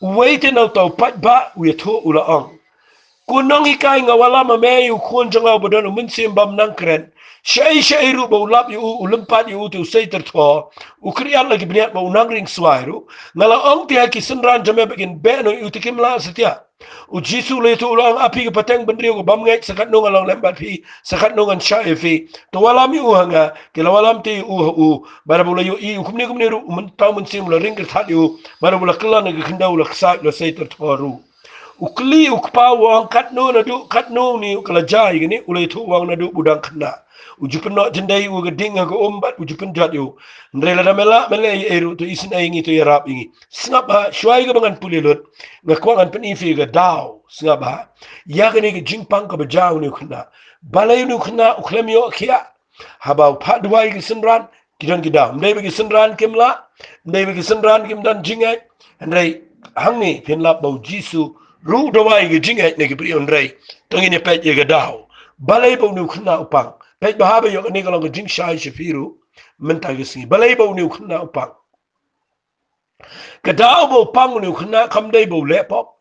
Uwei te na uta u paidbah u ïathuh u la ong, ko nonghikai, nga wallam ha me ïa u khun jong nga uba don u mynsiem bym nang kren. Shaei shaei ruh ba u lap ïa u, u lympat ïa u, te u sei tyrthoh, u kyrïat la ki bniat bad u nang ring swai ruh. Nga la ong te ha ki synran jong me ba kin beh noh ïa u, te kim lah satia. U Jisu u la ïathuh u la ong, a phi ki pateng bynriew ki bym ngeit, sa katno ngan long lem bad phi, sa katno ngan shah ïa phi. Te wallam ïa u ha nga. Ki la wallam te ïa u ha u. Bad haba u la ïohi ïa u kumne kumne ruh, u myn-, uta u mynsiem u la ring kyrthat ïa u. Bad haba u la kyllon na ka khyndew u la ksaid, u la sei tyrthoh ruh. U kylli u kpa u ong, katno naduh, katno une ka la jia ïa kane? U la ïathuh u ong, naduh ba u dang khynnah. U ju pynnoh jyndei ïa u ha ka ding ha ka um bad u ju pynjot ïa u. Hynrei lada me lah, me leh ei ei ruh, to isynei ïa ngi, to ïarap ïa ngi. Sngap ha, shuwa ïa kaba ngan pule lut, nga kwah ngan pyni ïa phi ka daw. Sngap ha. Ïa kane ka jingpang kaba jia une u khynnah. Balei une u khynnah u khlem ïoh khiah? Haba u phah duwai ïa ki synran, ki don ki daw. Ym dei ba ki synran kim lah, ym dei ba ki synran kim don jingngeit. Hynrei hangne phin lap ba U Jisu ruh u duwai ïa ki jingngeit na ki briew, hynrei to ngin ïa peit ïa ka daw. Balei ba une u khynnah u pang? Peit bha ba ïoh kane ka long ka jingshai sha phi ruh mynta ka sngi. Balei ba une u khynnah u pang? Ka daw ba u pang une u khynnah kam dei ba u leh pop.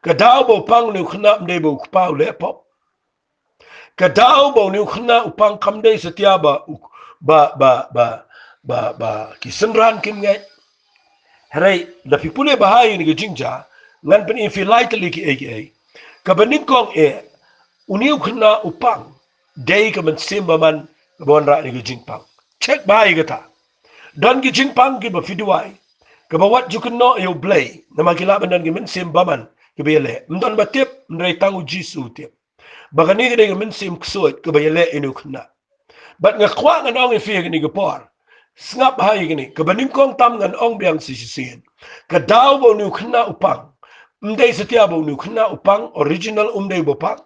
Ka daw ba u pang une u khynnah ym dei ba u kpa u leh pop. Ka daw ba une u khynnah u pang kam dei satia ba u, ba, ba, ba, ba, ba ki synran kim ngeit. Hynrei lada phi pule bha ïa kane ka jingjia, ngan pyni ïa phi lai tylli kiei kiei. Kaba nyngkong eh, une u khynnah u pang dei ka mynsiem bymman kaba wanrah ïa kane ka jingpang. Check bha ïa kata. Don ki jingpang kiba phi duwai, kaba wat ju kynnoh ïa U Blei, namar ki lah ban don ki mynsiem bymman kiba ïaleh. Ym don ba tip, hynrei tang U Jisu u tip ba kane ka dei ka mynsiem ksuid kaba ïaleh ïa une u khynnah. Bad nga kwah ngan ong ïa phi ha kane ka por, sngap bha ïa kane. Kaba nyngkong tam ngan ong biang sa shisien. Ka daw ba une u khynnah u pang, ym dei satia ba une u khynnah u pang original, um dei ba pang.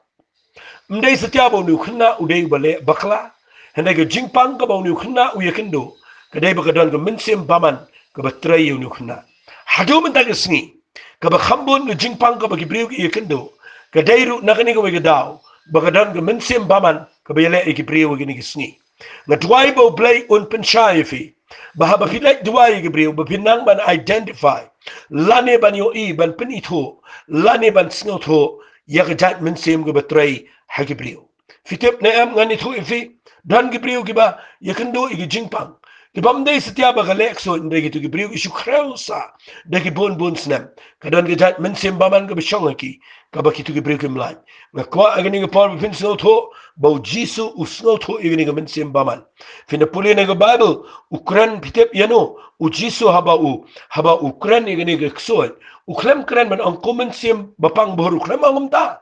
Ym dei satia ba une u khynnah u dei uba leh bakla. Hynrei ka jingpang kaba une u khynnah u ïakynduh, ka dei ba ka don ka mynsiem bymman kaba trei ïa une u khynnah. Haduh mynta ka sngi, kaba kham bun ka jingpang kaba ki briew ki ïakynduh, ka dei ruh na kane kawei ka daw ba ka don ka mynsiem bymman kaba ïaleh ïa ki briew ha kine ki sngi. Nga duwai ba U Blei un pynshai ïa phi ba haba phi leit duwai ïa ki briew ba phi nang ban identify lane ban ïohi, ban pynithuh lane ban sngewthuh ïa ka jait mynsiem kaba trei ha ki briew. Phi tip ne em, ngan ïathuh ïa phi, don ki briew kiba ïakynduh ïa ki jingpang, kibym dei satia ba ka leh ksuid, hynrei kito ki briew ki shu khrew sah da ki bun bun snem. Ka don ka jait mynsiem bymman kaba shong ha ki, kaba kito ki briew kim lait. Nga kwah ha kane ka por ba phin sngewthuh ba U Jisu u sngewthuh ïa kane ka mynsiem bymman. Phin da pule na ka Baibl, u kren, phi tip ïano, U Jisu haba u, haba u kren ïa kane ka ksuid, u khlem kren ban ong ko mynsiem bapang bahur, u khlem ong kumta.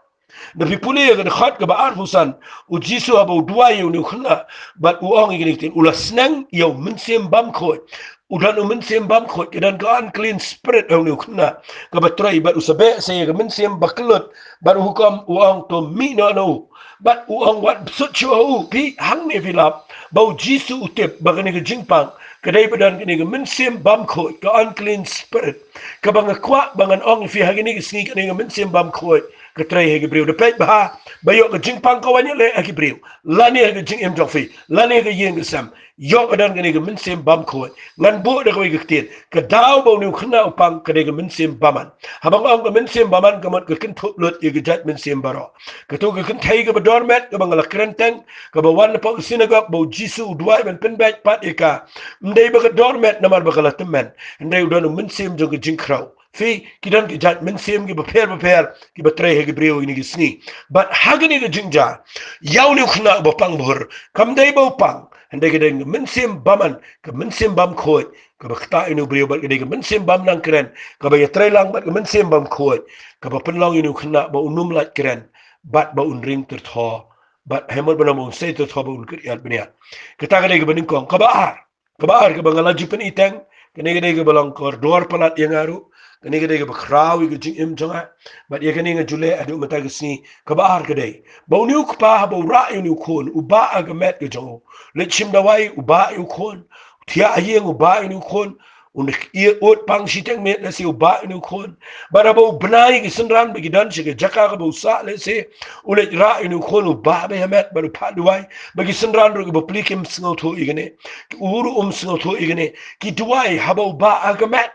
Da phi pule ïa ka dkhot kaba arphew san, U Jisu haba u duwai ïa une u khynnah bad u ong ïa kine ki ktien, u la sneng ïa u mynsiem bymkhuid. U don u mynsiem bymkhuid, ka don ka unclean spirit ha une u khynnah kaba trei, bad u sa beh sa ïa ka mynsiem bakyllut, bad u hukum, u ong, to mih noh na u. Bad u ong, wat sut shuh ha u. Phi, hangne phi lap ba U Jisu u tip ba kane ka jingpang ka dei ba don kane ka mynsiem bymkhuid, ka unclean spirit, kaba nga kwah ba ngan ong ïa phi ha kine ki sngi, kane ka mynsiem bymkhuid ka trei ha ki briew. Da peit bha ba ïoh ka jingpang ka wan ïaleh ha ki briew, lane ha ka jingim jong phi, lane ha ka ïing ka sem, ïoh ka don kane ka mynsiem bymkhuid. Ngan buh da kawei ka ktien, ka daw ba une u khynnah u pang ka dei ka mynsiem bymman. Haba nga ong ka mynsiem bymman, ka mut ka kynthup lut ïa ka jait mynsiem baroh. Kato ka kynthei kaba dormet kaba nga la kren teng, kaba wan na pdeng synagog ba U Jisu u duwai ban pynbeit pat ïa ka, ym dei ba ka dormet namar ba ka la tymmen, hynrei u don u mynsiem jong ka jingkhrew. Phi, ki don ki jait mynsiem kiba pher bapher kiba trei ha ki briew ha kine ki sngi. Bad ha kane ka jingjia, ïa une u khynnah uba pang bahur, kam dei ba u pang, hynrei ka dei ka mynsiem bymman, ka mynsiem bymkhuid, kaba ktah ïa une u briew, bad ka dei ka mynsiem bym nang kren kaba ïatrei lang bad ka mynsiem bymkhuid, kaba pynlong ïa une u khynnah ba un ym lait kren, bad ba un ring tyrthoh, bad ha mut ba un sei tyrthoh, ba un kyrïat bniat. Kata ka dei kaba nyngkong. Kaba ar, kaba ar kaba nga la ju pyni teng, kane ka dei kaba long kordor palat ïa nga ruh, kane ka dei kaba khraw ïa ka jingim jong nga. Bad ïa kane nga ju leh haduh mynta ka sngi. Kaba ar ka dei ba une u kpa haba u rah ïa une u khun, u bah ha ka met ka jong u. Leit shim dawai, u bah ïa u khun. Thiah ha ïing, u bah ïa une u khun. Une ïa ut pang shiteng miet, lehse u bah ïa une u khun. Bad haba u bna ïa ki synran ba ki don sha ka jaka kaba u sah, lehse u leit rah ïa une u khun, u bah beit ha met bad u phah duwai. Bad ki synran ruh kiba pli kim sngewthuh ïa kane, u ruh um sngewthuh ïa kane. Ki duwai haba u bah ha ka met.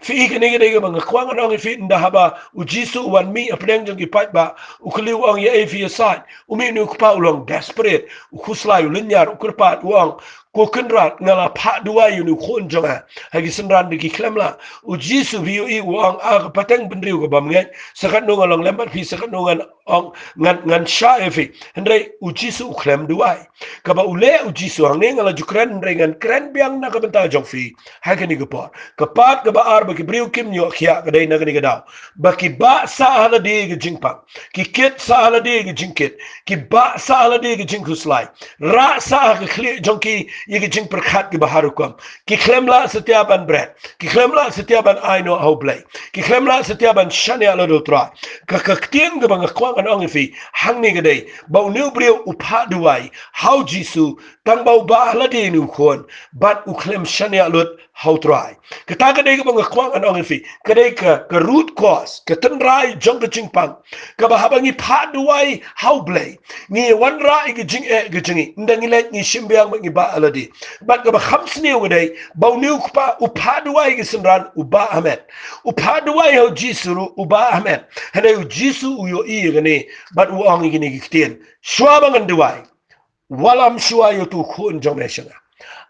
Phi, kane ka dei kaba nga kwah ngan ong ïa phi, ynda haba U Jisu u wan mih hapdeng jong ki paidbah, u kylli, u ong, ïa ei phi ïasaid? U mih, une u kpa u long desperate, u khuslai, u lynñiar, u kyrpad, u ong, ko Kynrad, nga la phah duwai ïa une u khun jong nga ha ki synran, te ki khlem lah. U Jisu, phi ïohi, u ong, a ka pateng bynriew ka bym ngeit, sa katno ngan long lem bad phi, sa katno ngan ong, ngan, ngan shah ïa phi. Hynrei U Jisu u khlem duwai. Kaba u leh U Jisu hangne nga la ju kren, hynrei ngan kren biang na ka bynta jong phi ha kane ka por. Ka part kaba ar ba ki briew kim ïoh khiah ka dei na kane ka daw ba ki bah sah ha lade ïa ka jingpang, ki kit sah ha lade ïa ka jingkit, ki bah sah ha lade ïa ka jingkhuslai, rah sah ha ka khlieh jong ki ïa ka jingpyrkhat kiba har hukum. Ki khlem lah satia ban bret, ki khlem lah satia ban ai noh ha U Blei, ki khlem lah satia ban shaniah lade ha U Trai. Ka, ka ktien kaba nga kwah ngan ong ïa phi hangne ka dei ba une u briew u phah duwai ha U Jisu tang ba u bah ha lade ïa une u khun, bad u khlem shaniah lut ha U Trai. Kata ka dei kaba nga kwah ngan ong ïa phi, ka dei ka, ka root cause, ka tynrai jong ka jingpang, kaba haba ngi phah duwai ha U Blei, ngi wanrah ïa ka jingeh ka jong ngi, ynda ngi leit ngi shim biang bad ngi bah ha lade. Bad kaba kham sniew ka dei ba une u kpa u phah duwai ïa ki synran, u bah ha met. U phah duwai ha U Jisu ruh, u bah ha met. Hynrei U Jisu u ïohi ïa kane bad u ong ïa kine ki ktien, shuwa ba ngan duwai, wallam shuwa ïa utu u khun jong me sha nga.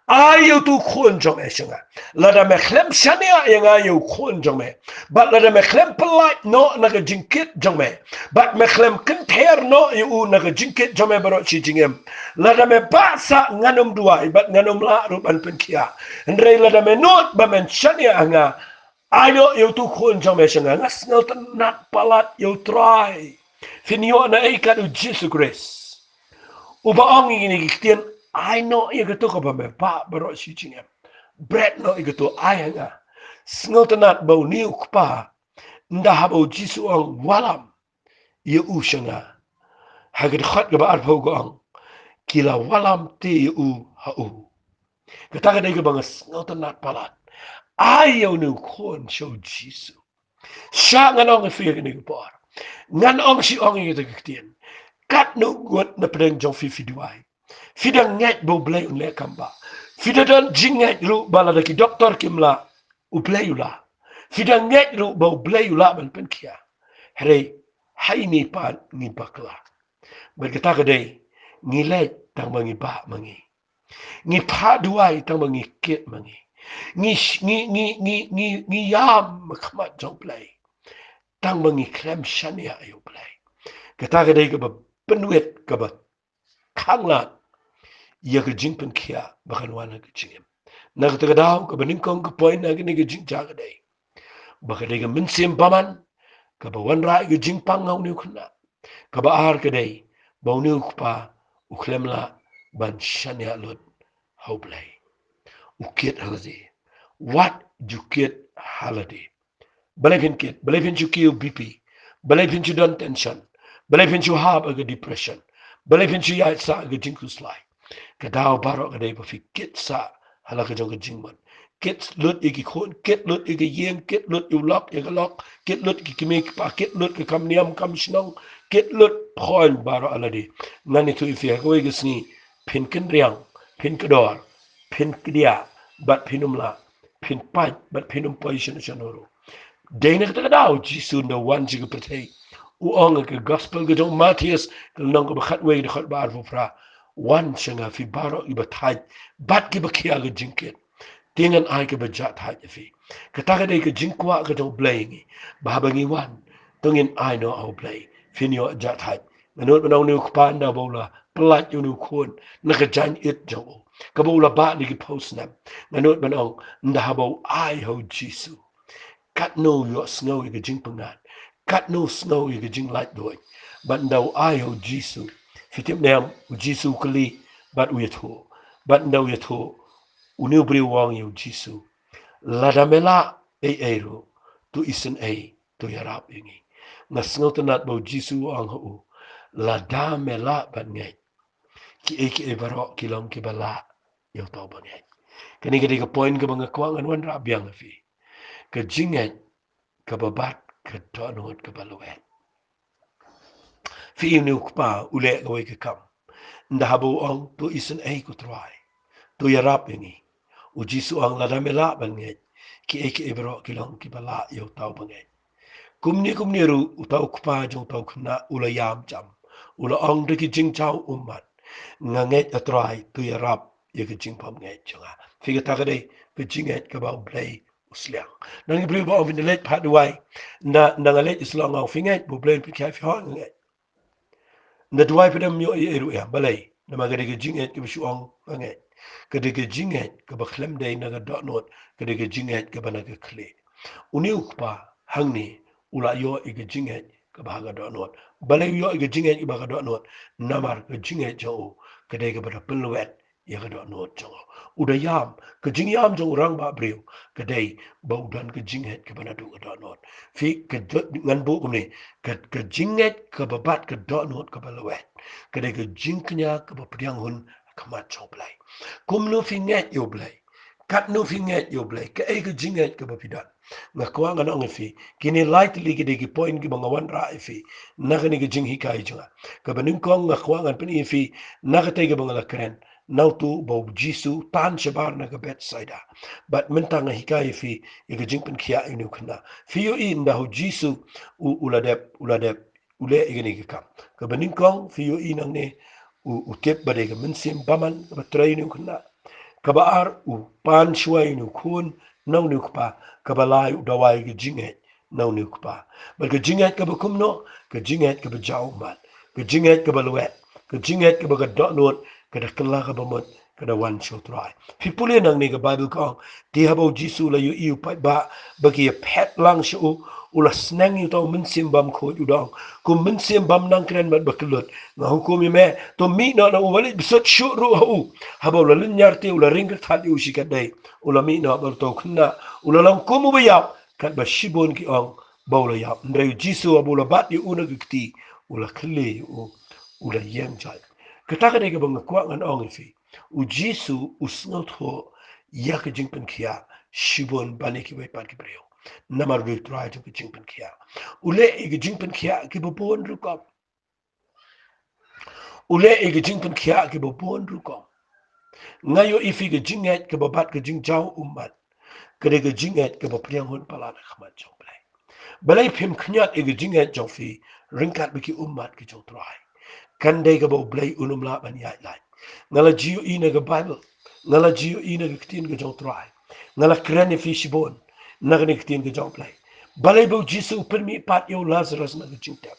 Ai ïa utu u khun jong me sha nga. Lada me khlem shaniah ïa nga, ïa u khun jong me, bad lada me khlem pyllait noh na ka jingkit jong me, bad me khlem kynther noh ïa u na ka jingkit jong me baroh shi jingim, lada me bah sah, ngan ym duwai bad ngan ym lah ruh ban pynkhiah. Hynrei lada me nud ba men shaniah ha nga, ai noh ïa utu u khun jong me sha nga. Nga sngewtynnat palat ïa U Trai. Phin ïoh na ei kat U Jisu Khrist uba ong ïa kine ki ktien, ai noh ïa kato kaba me bah baroh shi jingim. Bret noh ïa kato, ai ha nga. Sngewtynnat ba une u kpa, ynda haba U Jisu u ong, wallam ïa u sha nga, ha ka dkhot kaba arphew ka ong, ki la wallam te ïa u ha u. Kata ka dei kaba nga sngewtynnat palat. Ai ïa une u khun sha U Jisu. Shah ngan ong ïa phi ha kane ka por. Ngan ong shi ong ïa kata ka ktien. Katno ngut na pdeng jong phi phi duwai, Phi dang ngeit ba U Blei un leh kam ba. Phi da don jingngeit ruh ba lada ki doktor kim lah, U Blei u lah. Phi dang ngeit ruh ba U Blei u lah ban pynkhiah. Hynrei ha ine pat ngi bakla. Bad kata ka dei, ngi leit tang ba ngi bah ma ngi. Ngi phah duwai tang ba ngi kit ma ngi. Ngi sh- ngi ngi ngi ngi ngi ïam ha khmat jong U Blei tang ba ngi khlem shaniah ïa U Blei. Kata ka dei kaba pynwit, kaba khanglad ïa ka jingpynkhiah ba kan wan ha ka jingim. Na kata ka daw, kaba nyngkong ka point na kane ka jingjia ka dei ba ka dei ka mynsiem bymman kaba wanrah ïa ka jingpang ha une u khynnah. Kaba ar ka dei ba une u kpa u khlem lah ban shaniah lut ha U Blei. U kit ha lade. Wat ju kit ha lade. Balei phin kit? Balei phin shu kiew B P? Balei phin shu don tension? Balei phin shu hap ha ka depression? Balei phin shu ïaid sah ha ka jingkhuslai? Ka daw baroh ka dei ba phi kit sah ha la ka jong ka jingmut. Kit lut ïa ki khun, kit lut ïa ka ïing, kit lut ïa u lok ïa ka lok, kit lut ïa ki kmie ki kpa, kit lut ka kam niam kam shnong, kit lut point baroh alade. Ngan ïathuh ïa phi, ha kawei ka sngi phin kynriang, phin kdor, phin kdiah, bad phin ym lah, phin pait, bad phin ym poi shano shano ruh. Dei na kata ka daw U Jisu ynda u wan sha ka pyrthei, u ong ha ka gospel ka jong u Mathaios, ka lynnong kaba khatwei, ka dkhot ba arphew phra, wan sha nga phi baroh kiba thait bad kiba khia ka jingkit, te ngan ai kaba jah thait ïa phi. Kata ka dei ka jingkwah ka jong U Blei ïa ngi, ba haba ngi wan, to ngin ai noh ha U Blei, phin ïoh jah thait. Nga nud ban ong une u kpa ynda ba u la pyllait ïa une u khun na ka jaiñ it jong u, kaba u la bah da ki phew snem, nga nud ban ong ynda haba u ai ha U Jisu, katno u ïohsngew ïa ka jingpyngngad, katno u sngew ïa ka jinglaitluid. Bad ynda u ai ha U Jisu, phi tip ne em, U Jisu u kylli bad u ïathuh. Bad ynda u ïathuh, une u briew u ong ïa U Jisu, lada me lah ei ei ruh, to isynei, to ïarap ïa ngi. Nga sngewtynnat ba U Jisu u ong ha u, lada me lah ban ngeit, kiei kiei baroh ki long kiba lah ïa uta uba ngeit. Kane ka dei ka point kaba nga kwah ngan wanrah biang ha phi. Ka jingngeit kaba bat ka dohnud kaba lwet. Phi i une u kpa u leh kawei ka kam. Ynda haba u ong, to isynei ko Trai, to ïarap ïa ngi, U Jisu u ong, lada me lah ban ngeit, kiei kiei baroh ki long kiba lah ïa uta uba ngeit. Kumne kumne ruh uta u kpa jong uta u khynnah u la ïam jam, u la ong da ki jingjaw ummat, nga ngeit A Trai, to ïarap ïa ka jingbymngeit jong nga. Phi, kata ka dei ka jingngeit kaba U Blei u sliang. Nang ïa ki briew ba ong phin da leit phah duwai, ynda, ynda nga leit sha Shillong, nga ong phi ngeit ba U Blei un pynkhiah ïa phi? Hooid nga ngeit. Ynda duwai phi dang ym ïoh ei ei ruh, ïa balei? Namar ka dei ka jingngeit kaba shu ong nga ngeit. Ka dei ka jingngeit kaba khlem dei na ka dohnud, ka dei ka jingngeit kaba na ka khlieh. Une u kpa hangne u la ïoh ïa ka jingngeit kaba ha ka dohnud. Balei u ïoh ïa ka jingngeit kaba ha ka dohnud? Namar ka jingngeit jong u ka dei kaba da pynlwet ïa ka dohnud jong u. U da ïam, ka jingïam jong u rangbah briew ka dei ba u don ka jingngeit kaba naduh ka dohnud. Phi, ka do-, ngan buh kumne, ka, ka jingngeit kaba bat ka dohnud kaba lwet ka dei ka jingkñia kaba pdiang hun ha khmat jong U Blei. Kumno phi ngeit ïa U Blei? Katno phi ngeit ïa U Blei? Kaei ka jingngeit kaba phi don? Nga kwah ngan ong ïa phi, kine lai tylli ki dei ki point kiba nga wanrah ïa phi na kane ka jinghikai jong nga. Kaba nyngkong nga kwah ngan pyni ïa phi na katei kaba nga la kren, na uto uba U Jisu u tan shabar na ka Bethsaida. Bad mynta nga hikai ïa phi ïa ka jingpynkhiah ïa une u khynnah. Phi ïohi ynda U Jisu u, u la dep, u la dep, u leh ïa kane ka kam. Kaba nyngkong phi ïohi nangne, u, u tip ba dei ka mynsiem bymman kaba trei ïa une u khynnah. Kaba ar, u pan shuwa ïa une u khun na une u kpa. Kaba lai, u dawa ïa ka jingngeit na une u kpa. Bad ka jingngeit kaba kumno? Ka jingngeit kaba jaw ummat, ka jingngeit kaba lwet, ka jingngeit kaba ka dohnud ka da kylla kaba mut, ka da wan sha U Trai. Phi pule nangne, ka Baibl ka ong, te haba U Jisu u la ïohi u paidbah ba ki ïaphet lang sha u, u la sneng ïa uta u mynsiem bymkhuid, u da ong, ko mynsiem bym nang kren bad ba kyllut, nga hukum ïa me, to mih noh na uwei, leit bsut shuh ruh ha u. Haba u la lynñiar te, u la ring kyrthat ïa u shikatdei, u la mih noh. Bad uta u khynnah u la long kum uba ïap, katba shibun ki ong ba u la ïap. Hynrei U Jisu haba u la bat ïa u na ka kti, u la khlieh ïa u, u la ïeng jait. Kata ka dei kaba nga kwah ngan ong ïa phi. U Jisu u sngewthuh ïa ka jingpynkhiah shibun ban ïa kiwei pat ki briew. Namar u dei U Trai jong ka jingpynkhiah. U leh ïa ka jingpynkhiah kiba bun rukom. u leh ïa ka jingpynkhiah kiba bun rukom. Nga ïohi phi ka jingngeit kaba bat ka jingjaw ummat ka dei ka jingngeit kaba pdiang hun palat ha khmat jong U Blei. Balei phim khñiot ïa ka jingngeit jong phi ryngkat bad ki ummat ki jong U Trai? Kan dei kaba U Blei un ym lah ban ïaid lait. Nga la ju ïohi na ka Baibl, nga la ju ïohi na ka ktien ka jong U Trai. Nga la kren ïa phi shibun na kane ka ktien ka jong U Blei. Balei ba U Jisu u pynmihpat ïa u Lazarus na ka jingtep?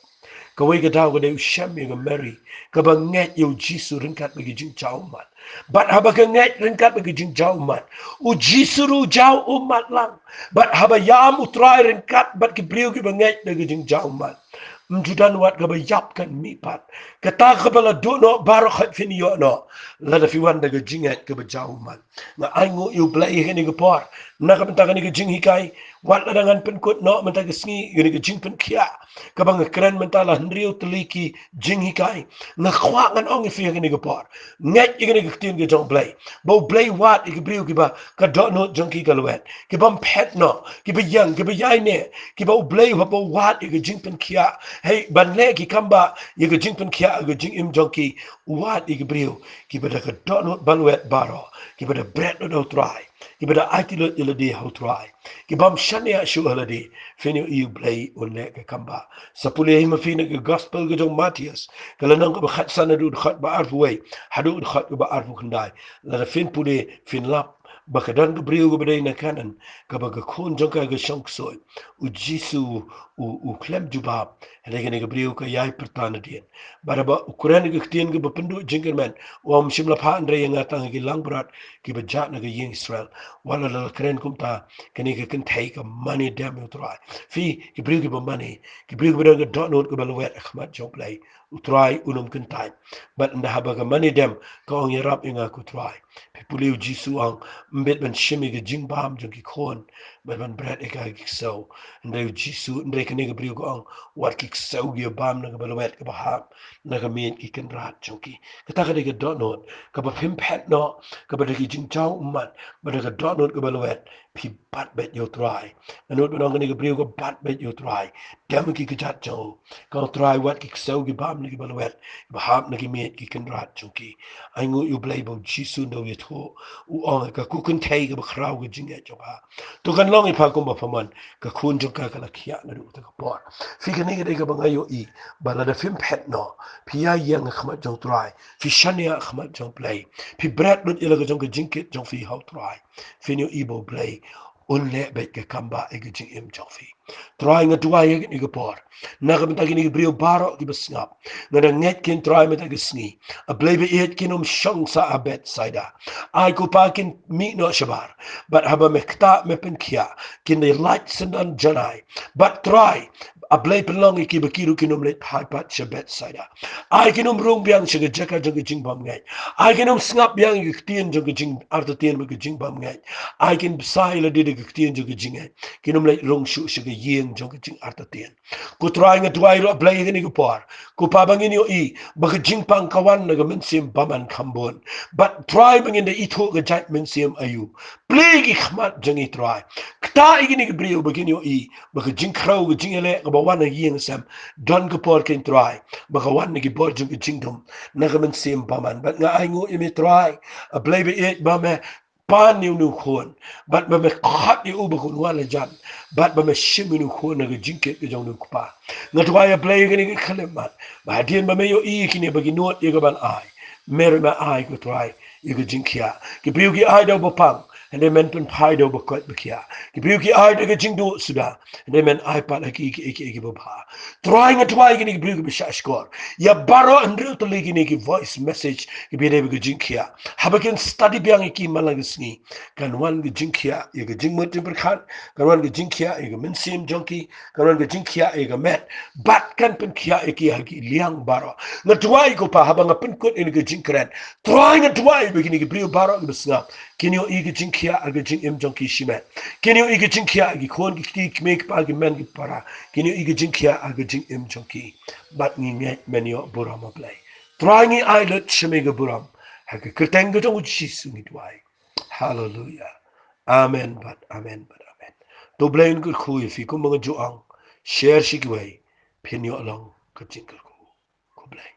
Kawei ka daw ka dei u shem ïa ka Mary kaba ngeit ïa U Jisu ryngkat bad ka jingjaw ummat. Bad haba ka ngeit ryngkat bad ka jingjaw ummat, U Jisu ruh u jaw ummat lang. Bad haba ïam U Trai ryngkat bad ki briew kiba ngeit da ka jingjaw ummat, ym ju don wat kaba ïap kan mihpat. Kata kaba la duh noh baroh khoit phin ïoh noh lada phi wan da ka jingngeit kaba jaw ummat. Nga ainguh ïa U Blei ha kane ka por na ka bynta kane ka jinghikai. Wat lada ngan pynkut noh mynta ka sngi ïa kane ka jingpynkhiah kaba nga kren mynta la hynriew tylli ki jinghikai, nga kwah ngan ong ïa phi ha kane ka por, ngeit ïa kane ka ktien ka jong U Blei, ba U Blei u wad ïa ki briew kiba ka dohnud jong ki ka lwet, ki bym phet noh, kiba ïeng, kiba ïaineh, kiba U Blei u hap ban wad ïa ka jingpynkhiah. Hei, ban leh ki kam ba ïa ka jingpynkhiah ïa ka jingim jong ki, u wad ïa ki briew kiba da ka dohnud ba lwet baroh, kiba da bret lut ha U Trai, kiba da aiti lut ïa lade ha U Trai, ki bym shaniah shuh ha lade. Phin ïohi U Blei un leh ka kam ba. Sa pule hi ma phi na ka Gospel ka jong u Mathaios, ka lynnong kaba khatsan, haduh dkhot ba arphew wei haduh dkhot kaba arphew khyndai. Lada phin pule phin lap ba ka don ka briew kaba dei na Kanaan, kaba ka khun jong ka ka shong ksuid. U Jisu u, u khlem jubab. Hynrei kane ka briew ka ïai pyrta nadien. Bad haba u kren ka ktien kaba pynduh jingkyrmen, u ong, ym shym la phah hynrei ïa nga tang ha ki langbrot kiba jah na ka ïing Israel. Wat la la kren kumta, kane ka kynthei ka mane dem ïa U Trai. Phi, ki briew kiba mane, ki briew kiba don ka dohnud kaba lwet ha khmat jong U Blei, U Trai un ym kyntait. Bad ynda haba ka mane dem, ka ong, ïarap ïa nga ko Trai. Phi pule U Jisu u ong, ym bit ban shim ïa ka jingbam jong ki khun, bad ban bret ïa ka ha ki ksew. Hynrei U Jisu, hynrei kane ka briew ka ong, wat ki ksew ki ïa bam na kaba lwet kaba hap na ka miej ki kynrad jong ki. Kata ka dei ka dohnud kaba phim phet noh, kaba da ki jingjaw ummat, ba da ka dohnud kaba lwet. Phi bat beit ïa U Trai. Nga nud ban ong kane ka briew ka bat beit ïa U Trai. Dem ki kjat jong u. Ka ong, Trai, wat ki ksew ki bam na kiba lwet, kiba hap na ki miej ki kynrad jong ki. Ainguh ïa U Blei ba U Jisu ynda u ïathuh, u ong ha ka, ko kynthei kaba khraw ka jingngeit jong pha, to kan long ïa pha kumba pha mon. Ka khun jong ka ka la khiah naduh kata ka por. Phi, kane ka dei kaba nga ïohi ba lada phim phet noh, phi ïa ïeng ha khmat jong U Trai, phi shaniah ha khmat jong U Blei, phi bret lut ïa la ka jong ka jingkit jong phi ha U Trai, phin ïohi ba U Blei un leh beit ka kam ba ïa ka jingim jong phi. Trai, nga duwai ha kane ka por na ka bynta kine ki briew baroh kiba sngap. Nga da ngeit kein, Trai, mynta ka sngi, A Blei ba ïeit, kin ym shong sha Bethsaida. Ai ko Pa, kin mih noh shabar. Bad haba me ktah me pynkhiah, kin da lait syndon janai. Bad Trai, A Blei, pynlong ïa ki ba ki ruh kin ym leit phai pat sha Bethsaida. Ai kin ym rung biang sha ka jaka jong ka jingbymngeit. Ai kin ym sngap biang ïa ka ktien jong ka jingartatien bad ka jingbymngeit. Ai kin bsa ïa lade da ka ktien jong ka jingngeit. Kin ym leit rung shuh sha ka ïing jong ka jingartatien. Ko Trai, nga duwai ruh, A Blei, ha kane ka por, ko Pa, ba ngin ïohi ba ka jingpang ka wan na ka mynsiem bymman kham bun. Bad Trai, ba ngin da ithuh ka jait mynsiem aïu. Plie ki khmat jong ngi, Trai. Ktah ïa kine ki briew ba kin ïohi ba ka jingkhrew, ka jingïaleh kaba wan ha ïing sem, don ka por kein, Trai, ba ka wan na ki bor jong ka jingdum na ka mynsiem bymman. Bad nga ainguh ïa me, Trai, A Blei ba ïeit, ba me pan ïa une u khun, bad ba me khot ïa u ba un wan hajan, bad ba me shim ïa une u khun na ka jingkit ka jong une u kpa. Nga duwai, A Blei, ha kane ka khyllipmat, ba hadien ba me ïohi ïa kine ba ki nud ïa ka ban ai, me ruh me ai, ko Trai, ïa ka jingkhiah. Ki briew ki ai da uba pang, hynrei men pynphai da uba koit ba khiah. Ki briew ki ai da ka jingduh suda, hynrei men ai pat ha ki, ki, ki, kiba bha. Trai, nga duwai ïa kine ki briew kiba shah shkor, ïa baroh hynriew tylli kine ki voice message kiba ïadei bad ka jingkhiah, haba kin study biang ïa ki man la ka sngi, kan wan ka jingkhiah ïa ka jingmut jingpyrkhat, kan wan ka jingkhiah ïa ka mynsiem jong ki, kan wan ka jingkhiah ïa ka met, bad kan pynkhiah ïa ki ha ki liang baroh. Nga duwai, ko Pa, haba nga pynkut ïa kane ka jingkren, Trai, nga duwai ba kine ki briew baroh kiba sngap kin ïohi ka jingkhiah ha ka jingim jong ki shimet. Kin ïohi ka jingkhiah ha ki khun ki kti, ki kmie ki kpa, ki hynmen ki para. Kin ïohi ka jingkhiah ha ka jingim jong ki. Bad ngi ngeit men ïoh burom, A Blei. Trai, ngi ai lut sha me ka burom. Ha ka kyrteng ka jong U Jisu ngi duwai. Haleluya. Amen bad amen bad amen. To U Blei un kyrkhu ïa phi, kumba nga ju ong, share sha kiwei, phin ïoh long ka jingkyrkhu. Khublei.